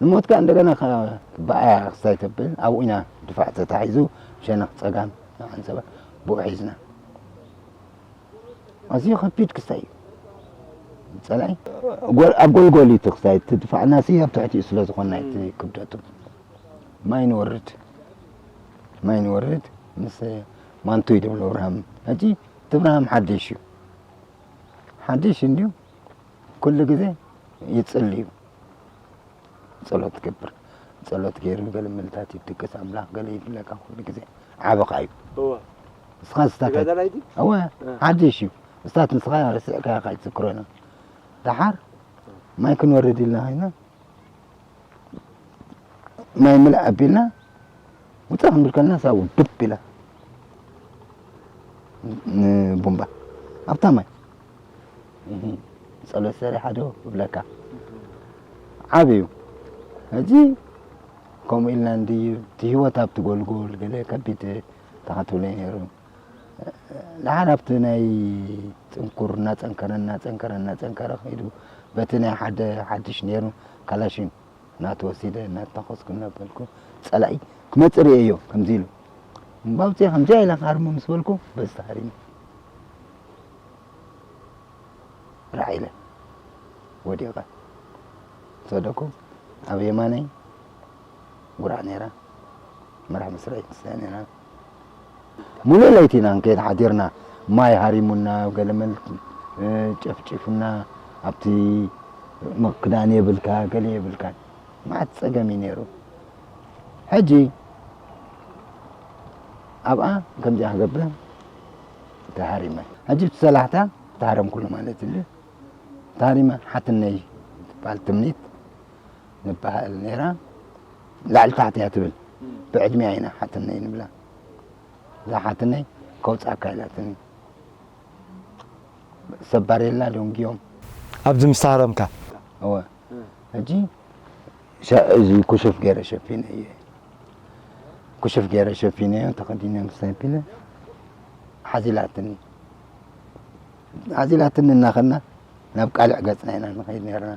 ንሞትካ እንደገና ብኣያ ክስታይ ተብል ኣብኡ ኢና ድፋዕ ተታሒዙ ሸነኽ ጸጋም ዓንሰባ ብኡ ሒዝና። ኣዝዩ ከቢድ ክስታይ እዩ። ጸላኢ ጎል- ኣብ ጎልጎል እዩ እቲ ክስታይ እቲ ድፋዕና ሲ ኣብ ትሕቲኡ ስለ ዝኾንና እቲ ክብደቱ ማይ ንወርድ ማይ ንወርድ ምስ ማንቱ ይደብሎ እብርሃም። ሕጂ እቲ እብርሃም ሓድሽ እዩ ሓድሽ እንድዩ ኩሉ ግዜ ይጽል እዩ። ጸሎት ትገብር ጸሎት ገይሩ ገለ ምልታት ይድቅስ ኣምላኽ ገለ ይብለካ ኩሉ ግዜ ዓበኻ እዩ። እወ እስኻ ስታታት ተጋዳላይ ድዩ? እወ እ። ሓድሽ እዩ። ስታት ንስኻ ረሲዕካ ኢኻ ይትዝክሮ ኢና። ደሓር ማይ ክንወርድ ኢልና ኮይና ማይ ምልእ ኣቢልና ውፅእ ክንብል ከለና ሳቡ ብብ ኢላ ንቡምባ ኣብታ ማይ እህ፣ ጸሎት ሰሪሓ ዶ እብለካ ዓብዩ ሕጂ ከምኡ ኢልና እንድዩ እቲ ህይወት ኣብቲ ጎልጎል ገለ ከቢድ ተኸትሎ ነይሩ። ደሓር ኣብቲ ናይ ጽንኩር እናጸንከረ እናጸንከረ እናጸንከረ ከይዱ በቲ ናይ ሓደ ሓድሽ ነይሩ ካላሽን እናተወሲደ እናተኾስኩ እናበልኩ ጸላኢ ክመጽእ ርእየዮ ከምዚ ኢሉ እምባውፅእ ከምዚኣ ኢለ ክሃርሞ ምስ በልኩ በዚ ተሃሪሙ ራዕ ኢለ ወዲቐ ሰደኩ ኣብ የማነይ ጉራዕ ነይራ መራሕ መስርዒ ክስታይ ነይራ ሙሉእ ለይቲ ኢና ንከይድ ሓዲርና ማይ ሃሪሙና ገለመል ጨፍጪፉና ኣብቲ ክዳን የብልካ ገለ የብልካ መዓት ፀገም እዩ ነይሩ ሕጂ ኣብኣ ከምዚኣ ክገብር ተሃሪመ ሕጂ እቲ ሰላሕታ ተሃረምኩሉ ማለት እዩ ተሃሪመ ሓትነይ ትበሃል ትምኒት ንበሃል ነይራ ላዕሊ ታሕቲ እያ ትብል ብዕድሚያ ኢና ሓትነይ ንብላ እዛ ሓትነይ ከውፅኣካ ኢላትኒ ሰብ ባሬላ ደንጉዮም ኣብዚ ምስ ተሃረምካ እወ ሕጂ እዚ ኩሽፍ ገይረ ሸፊነ እየ ኩሽፍ ገይረ ሸፊነ እየ ተኸዲነ ምስ ተንፊለ ሓዚላትኒ ሓዚላትኒ እናኸና ናብ ቃልዕ ገፅና ኢና ንኸይድ ነርና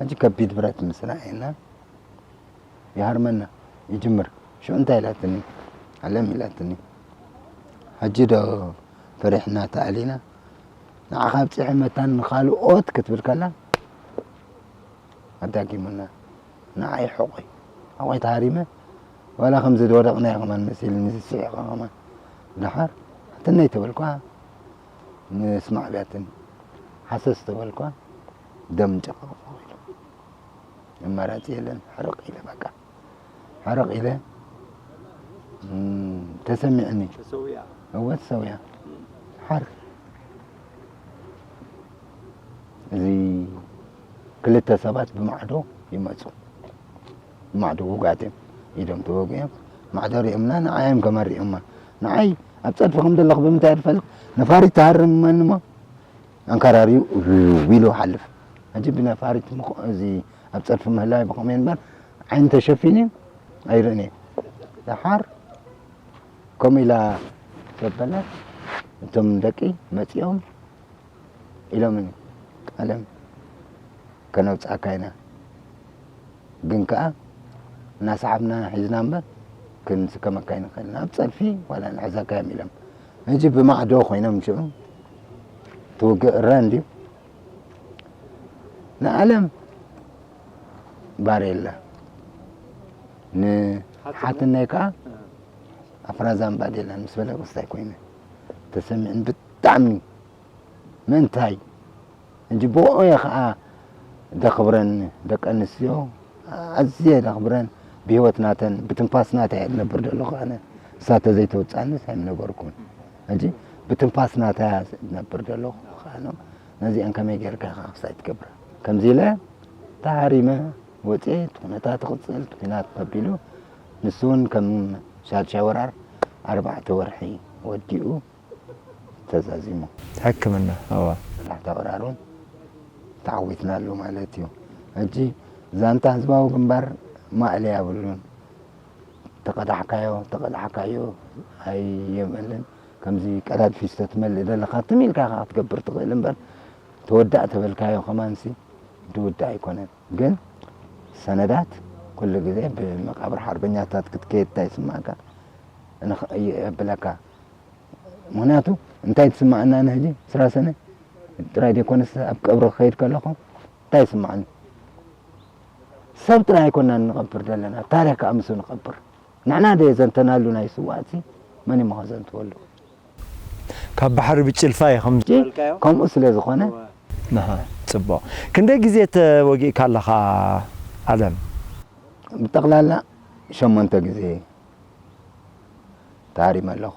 ሕጂ ከቢድ ብረት ምስ ረኣየና ይሃርመና ይጅምር ሽዑ እንታይ ኢላትኒ ዓለም ኢላትኒ ሕጂ ዶ ፈሪሕና ተኣሊና ንዓኻ ኣብፂሐ መታን ንኻልኦት ክትብል ከላ ኣዳጊሙና ንዓይ ሕቆይ ሕቆይ ተሃሪመ ዋላ ከምዚ ዝወደቕናዮ ከማን መሲልኒ ዝስሒቐ ከማን ደሓር ሕትነይ ተበልኳ ንስማዕ ብያትን ሓሰስ ተበልኳ ደም ጨቐቐ ኢሉ ኣማራፂ የለን ሕርቕ ኢለ በቃ ሕርቕ ኢለ ተሰሚዕኒ እወ ተሰውያ ሓር እዚ ክልተ ሰባት ብማዕዶ ይመፁ ብማዕዶ ውጋት እዮም ኢዶም ተወጉ እዮም ማዕዶ ሪኦምና ንዓዮም ከመን ሪኦማ ንዓይ ኣብ ፀድፊ ከም ዘለኹ ብምንታይ ድፈልጥ ነፋሪት ተሃርመኒ እሞ ኣንካራሪዩ ቢሉ ሓልፍ ሕጂ ብነፋሪት እዚ ኣብ ፀድፊ ምህላዊ ብኸመይ እምበር ዓይኒ ተሸፊኑ ኣይርእን እየ ደሓር ከምኡ ኢላ ዘበለ እቶም ደቂ መፂኦም ኢሎምኒ ቀለም ከነውፅኣካ ኢና ግን ከኣ እናሰሓብና ሒዝና እምበር ክንስከመካ ይንኽእል ናብ ፀድፊ ዋላ ንሕዘካ እዮም ኢሎም ሕጂ ብማዕዶ ኮይኖም ሽዑ ትውግእ እረ እንድዩ ንዓለም ባሬላ ንሓትነይ ከዓ ኣፍራዛን ባዴላን ምስ በለ ክስታይ ኮይነ ተሰሚዕን ብጣዕሚ ምእንታይ እንጂ ብኡ እየ ከዓ ደኽብረን ደቂ ኣንስትዮ ኣዝየ ደኽብረን ብህይወት ናተን ብትንፋስ ናተይ እየ ዝነብር ዘለኹ ኣነ እሳተ ዘይተውፅኣንስ ኣይምነበርኩን እንጂ ብትንፋስ ናተይ እየ ዝነብር ዘለኹ ከዓ ነዚአን ከመይ ጌርካ ኢኻ ክሳይ ትገብራ ከምዚ ኢለ ተሃሪመ ወፅየ እቲ ኩነታት ክፅል እቲ ኩናት ከቢሉ ንሱ እውን ከም ሻድሻይ ወራር ኣርባዕተ ወርሒ ወዲኡ ተዛዚሙ ሕክምና እዋ ተቕራሩን ተዓዊትናሉ ማለት እዩ። ሕጂ ዛንታ ህዝባዊ ግንባር ማእለ ያብሉን። ተቐዳሕካዮ፣ ተቐዳሕካዮ ኣይየምእልን። ከምዚ ቀዳድ ፊስቶ ትመልእ ዘለኻ ትም ኢልካ ኢኻ ክትገብር ትኽእል እምበር፣ ተወዳእ ተበልካዮ ከማንሲ ዝውዳእ ኣይኮነን። ግን ሰነዳት ኩሉ ግዜ ብመቃብር ሓርበኛታት ክትከይድ እንታይ ይስማዕካ? ንኽ-፣ የብለካ። ምኽንያቱ እንታይ ትስማዓና ንሕጂ? ዕስራ ሰነ ጥራይ ዘይኮነስ ኣብ ቀብሪ ክኸይድ ከለኹ እንታይ ይስማዓኒ? ሰብ ጥራይ ኣይኮናን ንቐብር ዘለና፣ ታሪኽ ከኣ ምስኡ ንቐብር። ንሕና ደየዘንተናሉ ናይ ስውኣትሲ መን እሞ ከዘንትወሉ? ካብ ባሕሪ ብጭልፋ እዩ ከም ሕጂ ዝበልካዮ? ከምኡ ስለ ዝኾነ። እወ። ኣሃ፣ ጽቡቕ። ክንደይ ግዜ ተወጊእካ ኣለኻ ኣለም? ብጠቕላላ ሸሞንተ ግዜ ተሃሪመ ኣለኹ።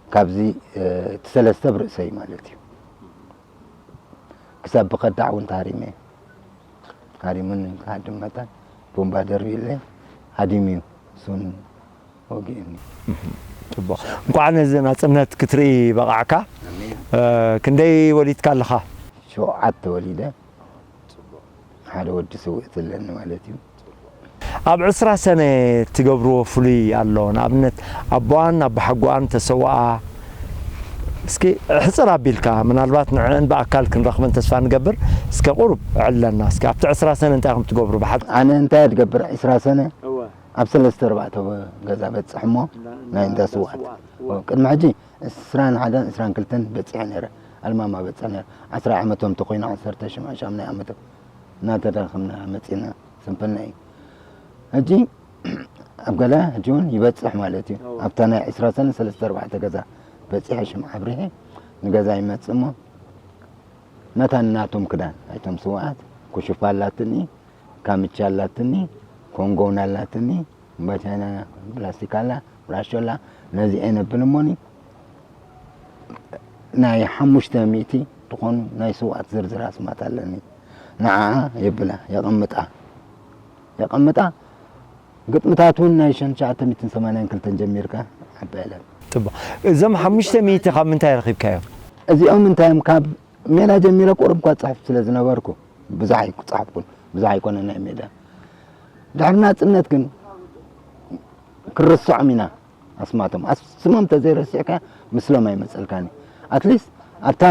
ካብዚ፣ እ፣ እቲ ሰለስተ ብርእሰይ ማለት እዩ። ክሳብ ብኸዳዕ እውን ተሃሪመ እየ። ሃሪሙኒ ክሃድም መታን ቦምባ ደርቢዩለይ ሃዲሙ እዩ። እሱን ወጊኡኒ። እህ፣ ጽቡቕ። እንቋዕ ነዚ ናጽነት ክትርኢ በቓዕካ። ኣሜን። እ፣ ክንደይ ወሊድካ ኣለኻ? ሸውዓተ ወሊደ። ሓደ ወዲ ስውእቲ ኣለኒ ማለት እዩ። ኣብ ዕስራ ሰነ ትገብርዎ ፍሉይ ኣሎ። ንኣብነት ኣቦኣን ኣቦሓጎኣን ተሰውኣ። እስኪ ሕጽር ኣቢልካ፣ ምናልባት ንዕአን ብኣካል ክንረኽበን ተስፋ ንገብር። እስከ ቁሩብ ዕለና። እስኪ ኣብቲ ዕስራ ሰነ እንታይ ኢኹም ትገብሩ ብሓቂ? ኣነ እንታይ እየ ዝገብር ዕስራ ሰነ? እወ። ኣብ ሰለስተ ኣርባዕተ ገዛ በጽሕ እሞ እና-፣ ናይ እንዳ እንዳ ስውኣት። ስውኣት። እወ። ቅድሚ ሕጂ ዕስራን ሓደን ዕስራን ክልተን በጺሐ ነይረ። ኣልማማ በጽሐ ነይረ። ዓስራ ዓመቶም ተኾይኑ ዓሰርተ ሸምዓ ሻምናይ ዓመቶም እናተዳኸምና መጺና ስንፍና እዩ። ሕጂ ኣብ ገለ ሕጂ እውን ይበጽሕ ማለት እዩ። እወ። ኣብታ ናይ ዕስራ ሰነ ሰለስተ ኣርባዕተ ገዛ በጺሐ ሽምዓ ኣብሪሀ ንገዛ ይመጽእ እሞ መታን ናቶም ክዳን ኣይቶም ስውኣት ኩሽፋ ኣላትኒ፣ ካምቻ ኣላትኒ፣ ኮንጎ እውን ኣላትኒ፣ ባቻና ፕላስቲክ ኣላ፣ ብራሾ ኣላ፣ ነዚኤን የብል እሞኒ ናይ ሓሙሽተ ሚእቲ ዝኾኑ ናይ ስውኣት ዝርዝር ኣስማት ኣለኒ። ንዓኣ የብላ፣ የቐምጣ፣ የቐምጣ። ግጥምታት እውን ናይ ሸን ትሽዓተ ሚእትን ሰማንያን ክልተን ጀሚርካ ዓባይ ኣለም። ጽቡቕ። እዞም ሓሙሽተ ሚእቲ ካብ ምንታይ ረኺብካዮም? እዚኦም እንታይ እዮም? ካብ ሜዳ ጀሚረ ቁሩብ እኳ ጽሕፍ ስለ ዝነበርኩ ብዙሕ ኣይጸሓፍኩን፣ ብዙሕ ኣይኮነን ናይ ሜዳ። ድሕሪ ናጽነት ግን ክርሰዖም ኢና ኣስማቶም። ኣስ-፣ ስሞም ተዘይረሲዕካ ምስሎም ኣይመጸልካን እዩ። ኣትሊስት ኣብታ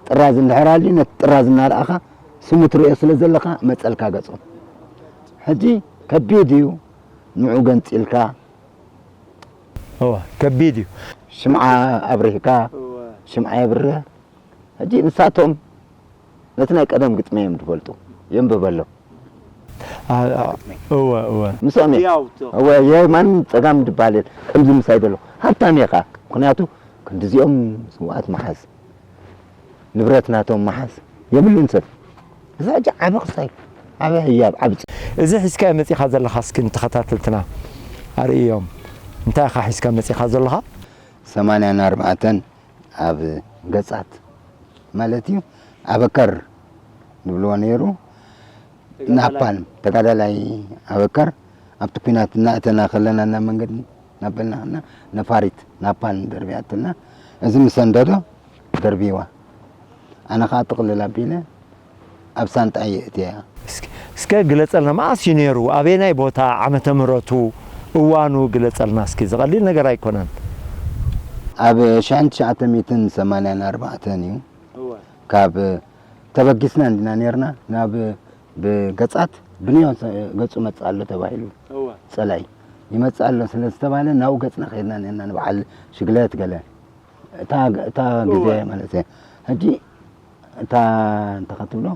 ጥራዝ እንድሕር ኣልዩ ነቲ ጥራዝ እናረኣኻ ስሙ ትርእዮ ስለ ዘለኻ መጸልካ ገጾም። ሕጂ ከቢድ እዩ ንዑ ገንጺልካ። እወ፣ ከቢድ እዩ። ሽምዓ ኣብሪህካ፣ እወ። ሽምዓ የብርህ። ሕጂ ንሳቶም ነቲ ናይ ቀደም ግጥሚ እዮም ዝፈልጡ። የንብበሎም። አ-፣ አ-፣ እወ፣ እወ። ምስኦም እየ። ያው፣ ቶ-፣ እወ፣ የማን ጸጋም ድባል የለ። ከምዚ ምሳይ ዘሎ ሃብታም እየ ኸኣ። ምኽንያቱ ክንድዚኦም ስውኣት መሓዝ፣ ንብረት ናቶም መሓዝ የብሉን ሰብ። እዚ ሕጂ ዓቢ ክሳይ፣ ዓቢ ህያብ፣ ዓቢ ጽ- እዚ ሒዝካዮ መጺኻ ዘለኻ እስኪ ንተኸታተልትና ኣርእዮም። እንታይ ኢኻ ሒዝካ መጺኻ ዘለኻ? ሰማንያን ኣርባዕተን ኣብ ገጻት ማለት እዩ። ኣበከር ንብልዎ ነይሩ። ተጋዳላይ። ናፓልም፣ ተጋዳላይ ኣበከር ኣብቲ ኲናት እናእተና ከለና ናብ መንገዲ እናበልና ከለና ነፋሪት ናፓልም ደርቢያትና። እዚ ምስ ሰንደዶ ደርቢዋ። ኣነ ኸኣ ጥቕልል ኣቢለ ኣብ ሳንጣ እየ እትያ። እስኪ፣ እስከ ግለጸልና፣ መኣስ እዩ ነይሩ? ኣበየናይ ቦታ? ዓመተ ምህረቱ፣ እዋኑ ግለጸልና እስኪ። ዝቐሊል ነገር ኣይኮነን። ኣብ ሽሕን ትሽዓተ ሚእትን ሰማንያን ኣርባዕተን እዩ። እወ። ካብ ተበጊስና እንዲና ነይርና፣ ናብ ብገጻት ብንዮ ገጹ መጽእ ኣሎ ተባሂሉ። እወ። ጸላኢ ይመጽእ ኣሎ ስለ ዝተባህለ፣ ናብኡ ገጽና ከይድና ነርና፣ ንበዓል ሽግለት ገለ። እታ፣ እታ ግዜ እወ። ማለት እየ። ሕጂ እታ እንታይ ክትብሎ፣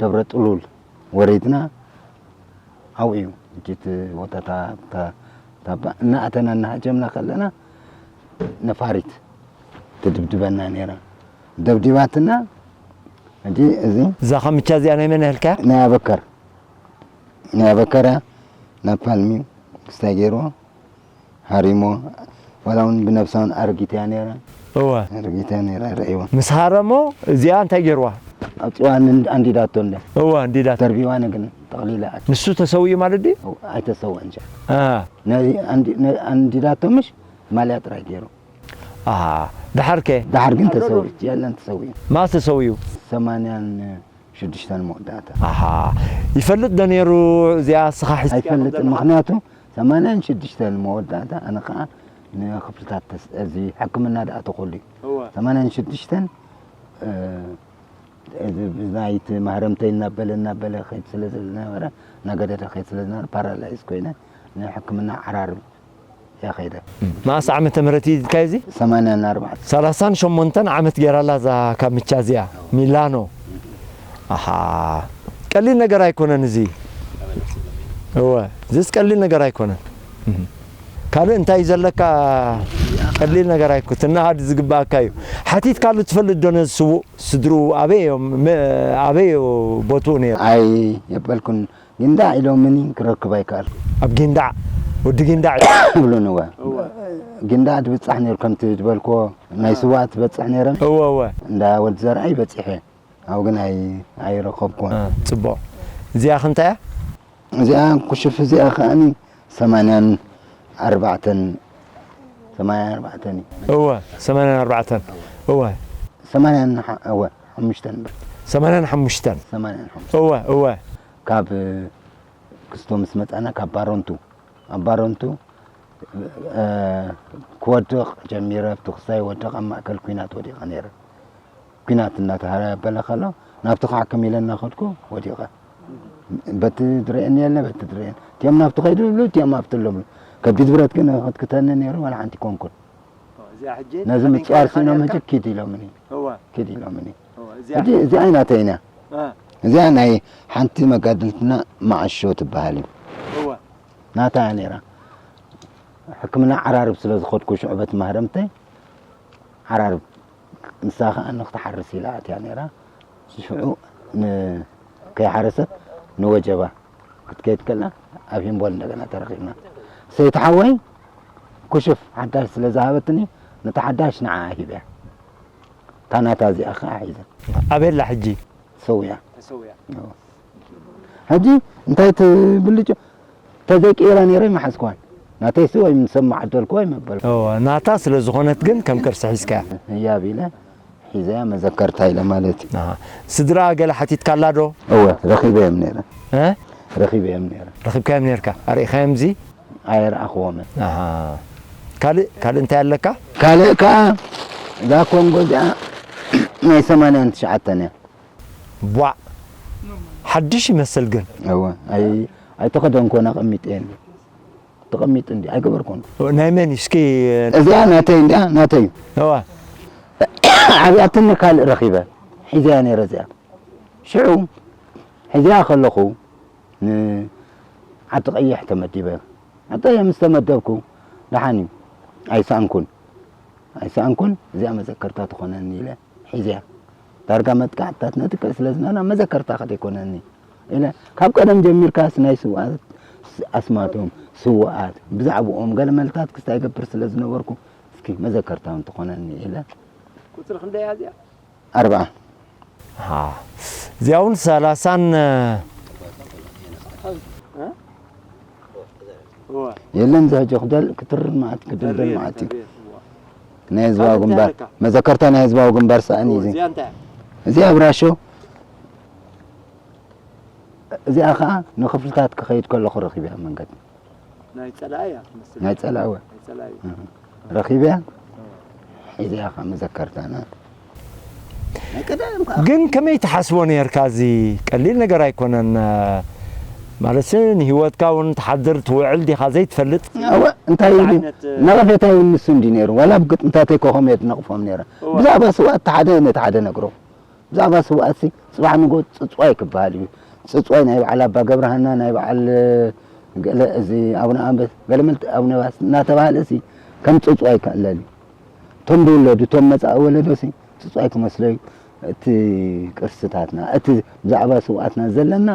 ደብረ ጥሉል ወሪድና፣ ኣብኡ እዩ። ሕጂ እቲ ቦታ እታ፣ እታ፣ እታ ባ-፣ እናኣተና እናሃጀምና ከለና፣ ነፋሪት ትድብድበና ነይራ። ደብዲባትና፣ ሕጂ እዚ እዛ ካምቻ እዚኣ ናይ መን እያ ኢልካያ? ናይ ኣበከር። ናይ ኣበከር እያ። ናፓልም እዩ። ክስታይ ገይርዎ። ሃሪሞ፣ ዋላ እውን ብነብሳ እውን ኣረጊት እያ ነይራ። እወ። ኣረጊት እያ ነይራ፣ ርእይዋ። ምስ ሃረሞ፣ እዚኣ እንታይ ገይርዋ? ኣውፂዋ ኣን-፣ ኣንዲዳቶ እንደ። እወ፣ ኣንዲዳቶ። ደርቢዋ ንግን ጠቕሊላ። ንሱ ተሰዊኡ ማለት ድዩ? እው፣ ኣይተሰወን ቻ። አ። ነዚ ኣንዲ-፣ ነ-፣ ኣንዲዳቶ ምሽ ማልያ ጥራይ ገይሩ። ኣሃ። ድሓር ከ? ድሓር ግን ተሰዊኡ፣ የለን፣ ተሰዊኡ። መኣስ ተሰዊኡ? ሰማንያን ሽዱሽተን መወዳእታ። ኣሃ። ይፈልጥ ዶ ነይሩ እዚኣ ንስኻ ሒዝካያ ኣይፈልጥን፣ ዘለኻ? ምኽንያቱ ሰማንያን ሽዱሽተን መወዳእታ ኣነ ኸኣ ንኽፍልታት ተስ-፣ እዚ ሕክምና ደኣ ተኾልዩ። እወ። ሰማንያን ሽዱሽተን፣ እ፣ እዚ ብናይ እቲ ማህረምተይ እናበለ፣ እናበለ ኸይድ ስለ ዝነበረ፣ እናገደደ ኸይድ ስለ ዝነበረ፣ ፓራላይዝ ኮይነ ንሕክምና ዓራርብ እየ ኸይደ። መኣስ ዓመተ ምህረት እዩ ኢልካዮ እዚ? ሰማንያን ኣርባዕተን። ሰላሳን ሸሞንተን ዓመት ገይራላ እዛ ካምቻ እዚኣ፣ ሚላኖ። ኣሃ። ቀሊል ነገር ኣይኮነን እዚ። እወ፣ እዚስ ቀሊል ነገር ኣይኮነን። እህ። ካልእ እንታይ እዩ ዘለካ? ቀሊል ነገር ኣይኮ-፣ ትነኣድ ዝግባኣካ እዩ። ሓቲትካሉ ትፈልጥ ዶ ነዚ ስዉእ? ስድርኡ ኣበይ እዮም? መ-፣ ኣበይ እዩ ቦትኡ ነይሩ? ኣይ የበልኩን። ጊንዳዕ ኢሎምኒ ክረክብ ኣይከኣልኩ። ኣብ ጊንዳዕ? ወዲ ጊንዳዕ? ይብሉኒ፣ እወ። እወ። ጊንዳዕ ትብጻሕ ነይሩ፣ ከምቲ ዝበልክዎ፣ ናይ እ። ስዋ ትበጽሕ ነይረን። እወ፣ እወ። እንዳ ወዲ ዘርኣይ በጺሐ። ኣብኡ ግን ኣይ-፣ ኣይረኸብኩዎን። እ፣ ጽቡቕ። እዚኣ ኸ እንታይ እያ? እዚኣ ኩሽፍ እዚኣ ከኣኒ ሰማንያን ኣርባዕተን፣ ሰማንያን ኣርባዕተን እዩ። እወ፣ ሰማንያን ኣርባዕተን። እወ። ሰማንያን ሓ-፣ እወ፣ ሓሙሽተን እምበር። ሰማንያን ሓሙሽተን። ሰማንያን ሓሙሽተን። እወ፣ እወ። ካብ ክስቶ ምስ መጻና ካብ ባረንቱ፣ ኣብ ባረንቱ፣ እ፣ ክወድቕ ጀሚረ፣ ኣብቲ ክሳይ ወድቕ ኣብ ማእከል ኲናት ወዲቐ ነይረ። ኲናት እናተሃበለ ከሎ ናብቲ ክሓክም ኢለ እናኸድኩ ወዲቐ። በቲ ዝርእየኒ የለ፣ በቲ ዝርእየኒ። እቲኦም ናብቲ ከይዱ ይብሉ፣ እቲኦም ኣብቲ ኣለብሉ። ከቢድ ብረት ግን ክኽትክተኒ ነይሩ፣ ዋላ ሓንቲ ኮንኩን። እዚኣ ሕጂ ነዚ ተኸዲንካ ምጽዋር ኢኻ ሲኖም ነርካ? ሕጂ ኪድ ኢሎምኒ። እወ። ኪድ ኢሎምኒ። እወ፣ እዚኣ ሕጂ እዚኣ ኣይናተይን እያ። እ። እዚኣ ናይ ሓንቲ መጋድልትና መዓሾ ትበሃል እዩ። እወ። ናታ እያ ነይራ። ሕክምና ዓራርብ ስለ ዝኸድኩ ሽዑ በቲ ማህረምተይ፣ ዓራርብ ንሳ ኸኣ ንክትሓርስ ኢላ ኣትያ ነይራ። ሽዑ ን-፣ ከይሓረሰት ንወጀባ ክትከይድ ከላ ኣብ ሂምቦል እንደገና ተረኺብና። ሰይቲ ሓወይ ኩሽፍ ሓዳሽ ስለ ዝሃበትኒ፣ ነታ ሓዳሽ ንዓኣ ሂበያ። እታ ናታ እዚኣ ኸኣ ሒዘ። ኣበይ ኣላ ሕጂ? ተሰዊኣ። ተሰዊኣ። ሕጂ እንታይ ትብልጭ? ተዘይቀይራ ነይረ ይመሓዝኳን። ናተይሲ ወይ ምስ መዓደልኩ ወይ መበልኩ። እወ፣ ናታ ስለ ዝኾነት ግን ከም ቅርሲ ሒዝካያ። ህያብ ኢለ ሒዘያ መዘከርታ ኢለ ማለት እዩ። ኣሃ። ስድራ ገለ ሓቲትካላ ዶ? እወ፣ ረኺበዮም ነይረ። እ? ረኺበዮም ነይረ። ረኺብካዮም ነይርካ? ኣርኢኻዮም እዚ? ኣይረኣኽዎምን። ኣሃ። ካልእ፣ ካልእ እንታይ ኣለካ? ካልእ ከኣ እዛ ኮንጎ እዚኣ ናይ ሰማንያን ትሽዓተን እያ። ቧዕ። ሓድሽ ይመስል ግን። እወ፣ ኣይ-፣ ኣይተኸደንኩን፣ ኣቐሚጠ እንዲ። ተቐሚጡ እንዲ፣ ኣይገበርኩን። ናይ መን እዩ? እስኪ እዚኣ ናተይ እንዲያ፣ ናተይ እዩ። እወ። ዓብያትኒ ካልእ ረኺበ፣ ሒዘያ ነይረ እዚኣ። ሽዑ ሒዘያ ከለኹ፣ ንዓዲ ቀይሕ ተመዲበ። ዓዲ ቀይሕ ምስ ተመደብኩ፣ ደሓን እዩ። ኣይሰኣንኩን። ኣይሰኣንኩን፣ እዚኣ መዘከርታ ትኾነኒ ኢለ ሒዘያ። ዳርጋ መጥቃዕትታት ነጥቅዕ ስለ ዝነበርና፣ መዘከርታ ከደይኮነኒ ኢለ፣ ካብ ቀደም ጀሚርካስ ናይ ስውኣት ኣስማቶም፣ ስውኣት፣ ብዛዕብኦም ገለ መልታት ክስታይ ይገብር ስለ ዝነበርኩ፣ እስኪ መዘከርታ እውን ትኾነኒ ኢለ። ቁጽሪ ክንደይ እያ እዚኣ? ኣርብዓ። ኣሃ። እዚኣ እውን ሰላሳን፣ እ? እወ። የለን፣ እዚ ሕጂ ክደል-፣ ክትርር መዓት፣ ክድልደል ተርር፣ መዓት እዩ። ተርር፣ እወ። ናይ ህዝባዊ ካልእ እንታይ ግንባር፣ ኣለካ? መዘከርታ ናይ ህዝባዊ ግንባር ሳእኒ እወ፣ እዩ። እዚኣ እንታይ እያ? እዚኣ ብራሾ፣ እዚኣ ኸዓ ንኽፍልታት ክኸይድ ከለኹ ረኺበያ ኣብ መንገዲ። ናይ ጸላኢ እያ ትመስል። ናይ ጸላኢ እወ። ናይ ጸላኢ። እህ። ረኺበያ፣ ሒዘያ ኸዓ መዘከርታና። ናይ ቀደም ከኣ ግን ከመይ ትሓስቦ ነርካ? እዚ ቀሊል ነገር ኣይኮነን። ማለት ንህይወትካ እውን ትሓድር ትውዕል ዲኻ ዘይትፈልጥ። እወ፣ እንታይ እንታይ ኢሉ ዓይነት ነቐፌታ ይውንሱ እንዲ ነይሩ። ዋላ ኣብ ግጥምታተይ ኮኾም እየ ዝነቕፎም ነይረ። እወ። ብዛዕባ ስውኣት እቲ ሓደ ነቲ ሓደ ነግሮ። ብዛዕባ ስውኣትሲ ጽባሕ ንግሆ ጽጽዋይ ክበሃል እዩ። ጽጽዋይ ናይ በዓል ኣባ ገብረሃና፣ ናይ በዓል ገለ እዚ ኣቡነ ኣንበስ፣ ገለ መልቲ ኣቡነ ባስ እናተባህለ ሲ ከም ጽጽዋይ ይከለል እዩ። እቶም ዝውለዱ፣ እቶም መጻኢ ወለዶ ሲ ጽጽዋይ ክመስሎ እዩ። እቲ ቅርስታትና፣ እቲ ብዛዕባ ስውኣትና ዘለና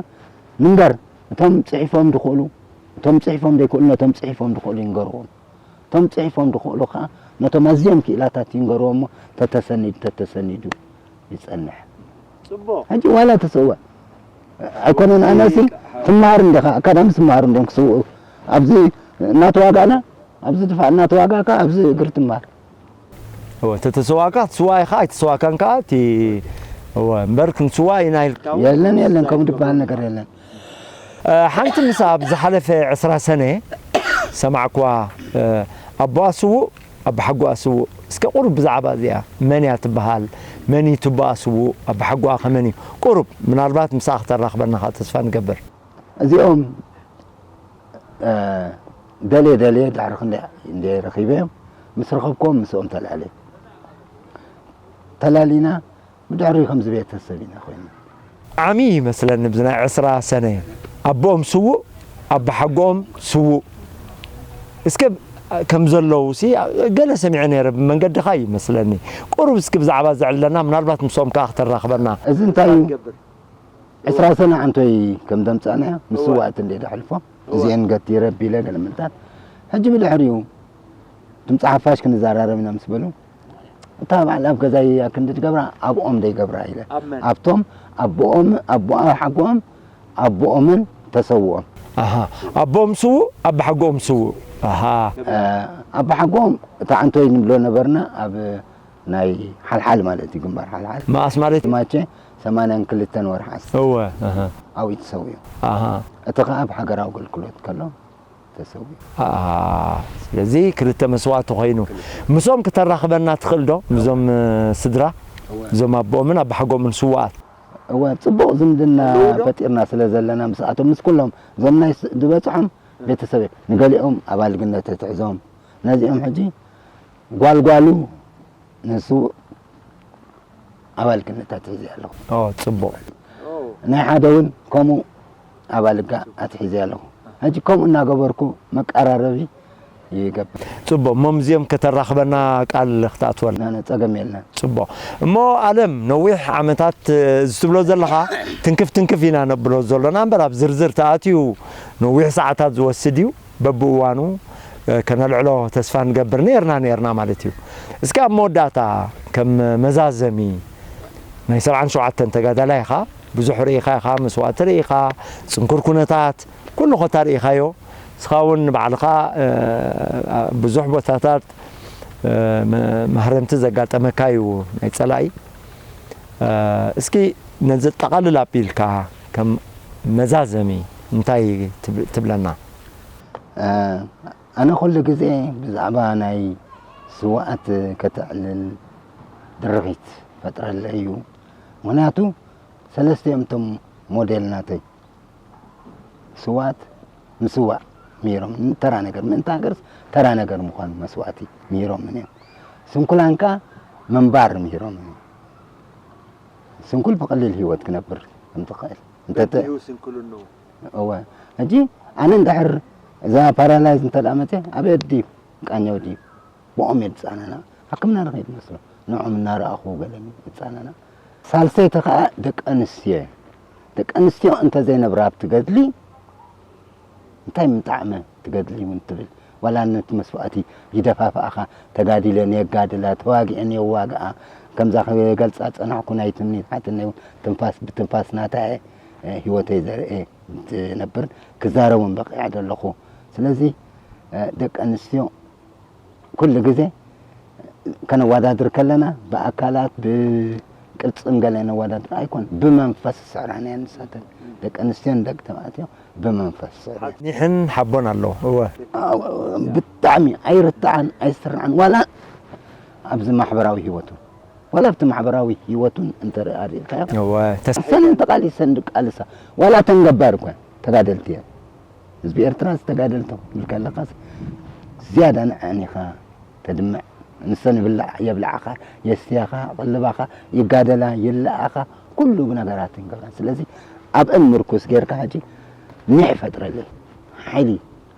ንንገር። እቶም ጽሒፎም ዝኽእሉ፣ እቶም ጽሒፎም ዘይክእሉ ነቶም ጽሒፎም ዝኽእሉ ይንገርዎም። እቶም ጽሒፎም ዝኽእሉ ኸዓ ነቶም ኣዝዮም ክኢላታት ይንገርዎ እሞ ተተሰኒዱ፣ ተተሰኒዱ ይጸንሕ። ጽቡቕ። ሕጂ ዋላ ተሰውእ ኣይኮነን፣ ኣነሲ ትመሃር እንዲኻ፣ ቀዳምስ ትመሃር እንዲዮም ክስውኡ። ኣብዚ እናተዋጋእና፣ ኣብዚ ድፋዕ እናተዋጋእካ፣ ኣብዚ እግሪ ትመሃር። እወ፣ ተተሰዋእካ ትስዋእ ኢኻ፣ ኣይተሰዋእካን ከኣ እቲ፣ እወ፣ እምበር ክንስዋእ ኢና ኢልካ። የለን፣ የለን፣ ከምኡ ዝበሃል ነገር የለን። እ፣ ሓንቲ ምስ ኣብ ዝሓለፈ ዕስራ ሰነ ሰማዕኩዋ፣ እ፣ ኣቦኣ ስዉእ፣ ኣባሓጎኣ ስዉእ። እስከ ቁሩብ ብዛዕባ እዚኣ፣ መን እያ ትበሃል? መን እዩ ትቦኣ ስዉእ? ኣባሓጎኣ ከመን እዩ? ቁሩብ፣ ምናልባት ምሳኣ ክተራኽበና ከኣ ተስፋ ንገብር። እዚኦም፣ እ፣ ደልየ ደልየ ድሕሪ ክንደይ እንደ ረኺበዮም፣ ምስ ረኸብኩዎም ምስኦም ተላዕለ። ተላሊና፣ ብድሕሪኡ ከምዚ ቤተሰብ ኢና ኮይና። ዓሚ ይመስለኒ፣ ብዚ ናይ ዕስራ ሰነ ኣቦኦም ስዉእ፣ ኣባሓጎኦም ስዉእ። እስከ ከም ዘለዉ ሲ ገለ ሰሚዐ ነይረ፣ ብመንገድኻ ይመስለኒ። ቁሩብ እስኪ ብዛዕባ ዘዕልለና፣ ምናልባት ምስኦም ከኣ ክተራኽበና። እዚ እንታይ እዩ? ዕስራ ሰነ ዓንቶይ ከም ደምጻእናዮ፣ ምስ እወ። ስዋእቲ እንደ ደሕልፎ፣ እወ። እዚአን ገቲረ ቢለ ገለ ምልታት። ሕጂ ብድሕሪኡ፣ ድምፂ ሓፋሽ ክንዘራረብ ኢና ምስ በሉ፣ እታ በዓል ኣብ ገዛይ ኣክንዲ ትገብራ፣ ኣብኦም ደይገብራ ኢለ። ኣብ መን? ኣብቶም ኣቦኦም፣ ኣቦኣ ሓጎኦም፣ ኣቦኦምን ተሰውኦም። ኣሃ። ኣቦኦም ስዉእ፣ ኣባሓጎኦም ስዉእ። ኣሃ። እ፣ ኣባሓጎኦም እታ ዓንቶይ ንብሎ ነበርና፣ ኣብ ናይ ሓልሓል ማለት እዩ፣ ግንባር ሓልሓል። መኣስ ማለት እዩ? ማቸ ሰማንያን ክልተን ወርሓ እወ፣ ኣሃ። ኣብኡ ተሰዊኡ። ኣሃ። እቲ ኸኣ ኣብ ሃገራዊ ኣገልግሎት ከሎ ተሰዊኡ። ኣሃ። ስለዚ ክልተ መስዋእቲ ኮይኑ። ምስኦም ክተራኽበና ትኽእል ዶ? ምስዞም፣ እ፣ ስድራ? እወ። እዞም ኣቦኦምን ኣባሓጎምን ስዉኣት? እወ፣ ጽቡቕ ዝምድና ኣለዉ ዶ? ፈጢርና ስለ ዘለና ምስኣቶም፣ ምስ ኩሎም እዞም ናይ ስ-፣ ዝበጽሖም ቤተሰብ፣ ንገሊኦም ኣብ ኣልግነት ትሕዞም፣ ነዚኦም ሕጂ ጓልጓሉ ንሱ ኣብ ኣልግነት ኣትሒዘ ኣለኹ። ኦ፣ ጽቡቕ። ናይ ሓደ እውን ከምኡ ኣብ ኣልጋ ኣትሒዘ ኣለኹ። ሕጂ ከምኡ እናገበርኩ መቀራረቢ ይገብር። ጽቡቕ። እሞ ምስዚኦም ከተራኽበና ቃል ክትኣትወልና። ነ-፣ ነ-፣ ጸገም የለን። ጽቡቕ። እሞ ኣለም፣ ነዊሕ ዓመታት፣ እ፣ እዚ ትብሎ ዘለኻ ትንክፍ ትንክፍ ኢና ነብሎ ዘሎና እምበር፣ ኣብ ዝርዝር ተኣትዩ ነዊሕ ሰዓታት ዝወስድ እዩ። በብእዋኑ፣ እ፣ ከነልዕሎ ተስፋ ንገብር ነይርና፣ ነይርና ማለት እዩ። እስኪ ኣብ መወዳእታ ከም መዛዘሚ፣ ናይ ሰብዓን ሸውዓተን ተጋዳላይ ኢኻ፣ ብዙሕ ርኢኻ ኢኻ፣ መስዋእቲ ርኢኻ፣ ጽንኩር ኩነታት፣ ኩሉ ኮታ ርኢኻዮ። ንስኻ እውን ንባዕልኻ፣ እ፣ ኣብ ብዙሕ ቦታታት፣ እ፣ መ-፣ ማህረምቲ ዘጋጠመካ እዩ ናይ ጸላኢ። እ፣ እስኪ ነዚ ጠቓልል ኣቢልካ ከም መዛዘሚ እንታይ ትብ-፣ ትብለና? እ፣ ኣነ ኩሉ ግዜ ብዛዕባ ናይ ስውኣት ከተዕልል ድርኺት ፈጥረለይ እዩ። ምኽንያቱ ሰለስቲኦም እቶም ሞዴል ናተይ ስውኣት ምስዋእ ምሂሮም፣ ተራ ነገር ምእንቲ ሃገርስ ተራ ነገር ምዃኑ መስዋእቲ ምሂሮምን እዮም። ስንኩላን ከኣ ምንባር ምሂሮምን እዮም። ስንኩል ብቐሊል ህይወት ክነብር ከም ዝኽእል እንተ-፣ በእንቲኡ ስንኩልንኡ። እወ። ሕጂ ኣነ እንድሕር እዛ ፓራላይዝ እንተ ደኣ መጽያ፣ ኣበይ ድዩ? ቃኘው ድዩ? ብኦም እየ ዝጻነና። ሕክምና ንኸይድ መስሎ። ንዖም እናረኣኹ ገለ እጻነና። ሳልሰይቲ ኸኣ ደቂ ኣንስትዮ እየ። ደቂ ኣንስትዮ እንተ ዘይነብራ ኣብቲ ገድሊ፣ እንታይ ምጣዕመ እቲ ገድሊ እውን ትብል። ዋላ ነቲ መስዋእቲ ይደፋፍኣኻ፣ ተጋዲለን የጋድላ፣ ተዋጊአን የዋግኣ። ከምዛ ክገልጻ ዝጸናሕኩ ናይ ትምኒት ሓትነይ እውን ትንፋስ ብትንፋስ ናታ እየ፣ እ፣ ህይወተይ ዘርእየ ዝነብር፣ ክዛረብ እውን በቒዐ ዘለኹ። ስለዚ፣ እ፣ ደቂ ኣንስትዮ ኩሉ ግዜ ከነወዳድር ከለና ብኣካላት ብቅርጽን ገለ ነወዳድር ኣይኮን፣ ብመንፈስ ስዕራን እየን ንሳተን። ደቂ ኣንስትዮን ደቂ ተባዕትዮ ብመንፈስ ስዕራን። ኒሕን ሓቦን ኣለዎ። እወ። ኣዎ፣ ብጣዕሚ ኣይርትዓን ኣይስርዓን። ዋላ ኣብዚ ማሕበራዊ ህይወቱ፣ ዋላ ኣብቲ ማሕበራዊ ህይወቱን እንተ ኣሪእካዮ፣ እወ፣ ተስ- እሰን እንተቃሊሰን ድቃልሳ፣ ዋላ እተን ገባር እኮ ተጋደልቲ እየን። ህዝቢ ኤርትራ ዝተጋደልቶ ክብል ከለኻስ ዝያዳ ንዐን ኢኻ ተድምዕ። ንሰን ይብላ-፣ የብልዓኻ፣ የስትያኻ፣ ይቕልባኻ፣ ይጋደላ፣ ይለኣኻ፣ ኩሉ ነገራት ይገብራ። ስለዚ ኣብአን ምርኩስ ጌርካ ሕጂ ኒሕ ፈጥረለይ። ሓይሊ፣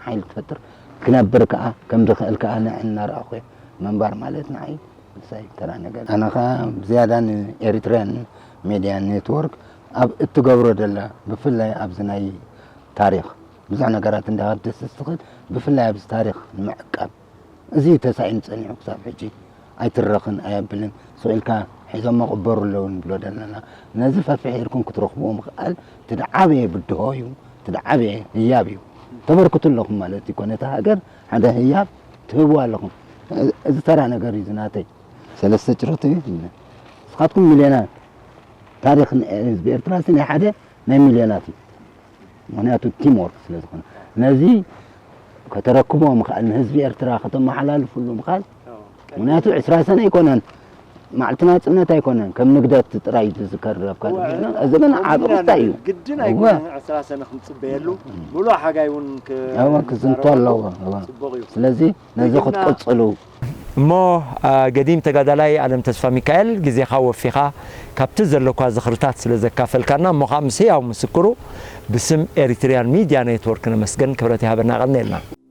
ሓይሊ ትፈጥር። ክነብር ከኣ፣ ከም ዝኽእል ከኣ ንዐን እናረኣኹ እየ። ምንባር ማለት ንዓይ ንሳይ ተራ ነገር። ኣነ ኸኣ ብዝያዳ ንኤሪትርያን ሚድያ ኔትወርክ ኣብ እትገብሮ ዘላ፣ ብፍላይ ኣብዚ ናይ ታሪኽ ብዙሕ ነገራት እንዳሃደሰት ትኽእል፣ ብፍላይ ኣብዚ ታሪኽ ንምዕቃብ። እዚ እዩ ተሳኢኑ ጸኒሑ ክሳብ ሕጂ። ኣይትረኽን፣ ኣየብልን። ስቕ ኢልካ ሒዞሞ ቅበሩ ኣለዉ ንብሎ ዘለና። ነዚ ፈፊሕ ኢልኩም ክትረኽብዎ ምኽኣል እቲ ዝዓበየ ብድሆ እዩ፣ እቲ ዝዓበየ ህያብ እዩ። ተበርክቱ ኣለኹም ማለት እዩ። ነታ ሃገር ሓደ ህያብ ትህብዋ ኣለኹም። እዚ ተራ ነገር እዩ፣ እዚ ናተይ። ሰለስተ ጭረቱ እዩ። ንስኻትኩም ሚልዮናት። ታሪኽ ን-፣ ህዝቢ ኤርትራ ሲ ናይ ሓደ ናይ ሚልዮናት እዩ። ምኽንያቱ ቲም ወርክ ስለ ዝኾነ። ነዚ ከተረክቦ ምኽኣል፣ ንህዝቢ ኤርትራ ከተመሓላልፍሉ ምኽኣል። ምኽንያቱ ዕስራ ሰነ ኣይኮነን፣ መዓልቲ ናጽነት ኣይኮነን፣ ከም ንግደት ጥራይ ዝዝከር ኣብ ካልእ እዋ፣ ቦታ። እዚ ግን ዓቢ ኣሚና ክስታይ እዩ። ግድን እዋ። ኣይኮነን ዕስራ ሰነ ክንጽበየሉ፣ ምሉእ ሓጋይ እውን ክ-፣ እዋ፣ ክዝንቶ ክንዛረበሉ ኣለዎ። እዋ። ጽቡቕ እዩ። ስለዚ ነዚ ግድና ክትቅጽሉ። እሞ፣ አ፣ ገዲም ተጋዳላይ ኣለም ተስፋ ሚካኤል፣ ግዜኻ ወፊኻ ካብቲ ዘለኳ ዝኽርታት ስለ ዘካፈልካና፣ እሞ ኸኣ ምስ ህያው ምስክሩ ብስም ኤሪትሪያን ሚድያ ኔትወርክ ነመስገን። ክብረት ይሃበና፣ ቀንየልና።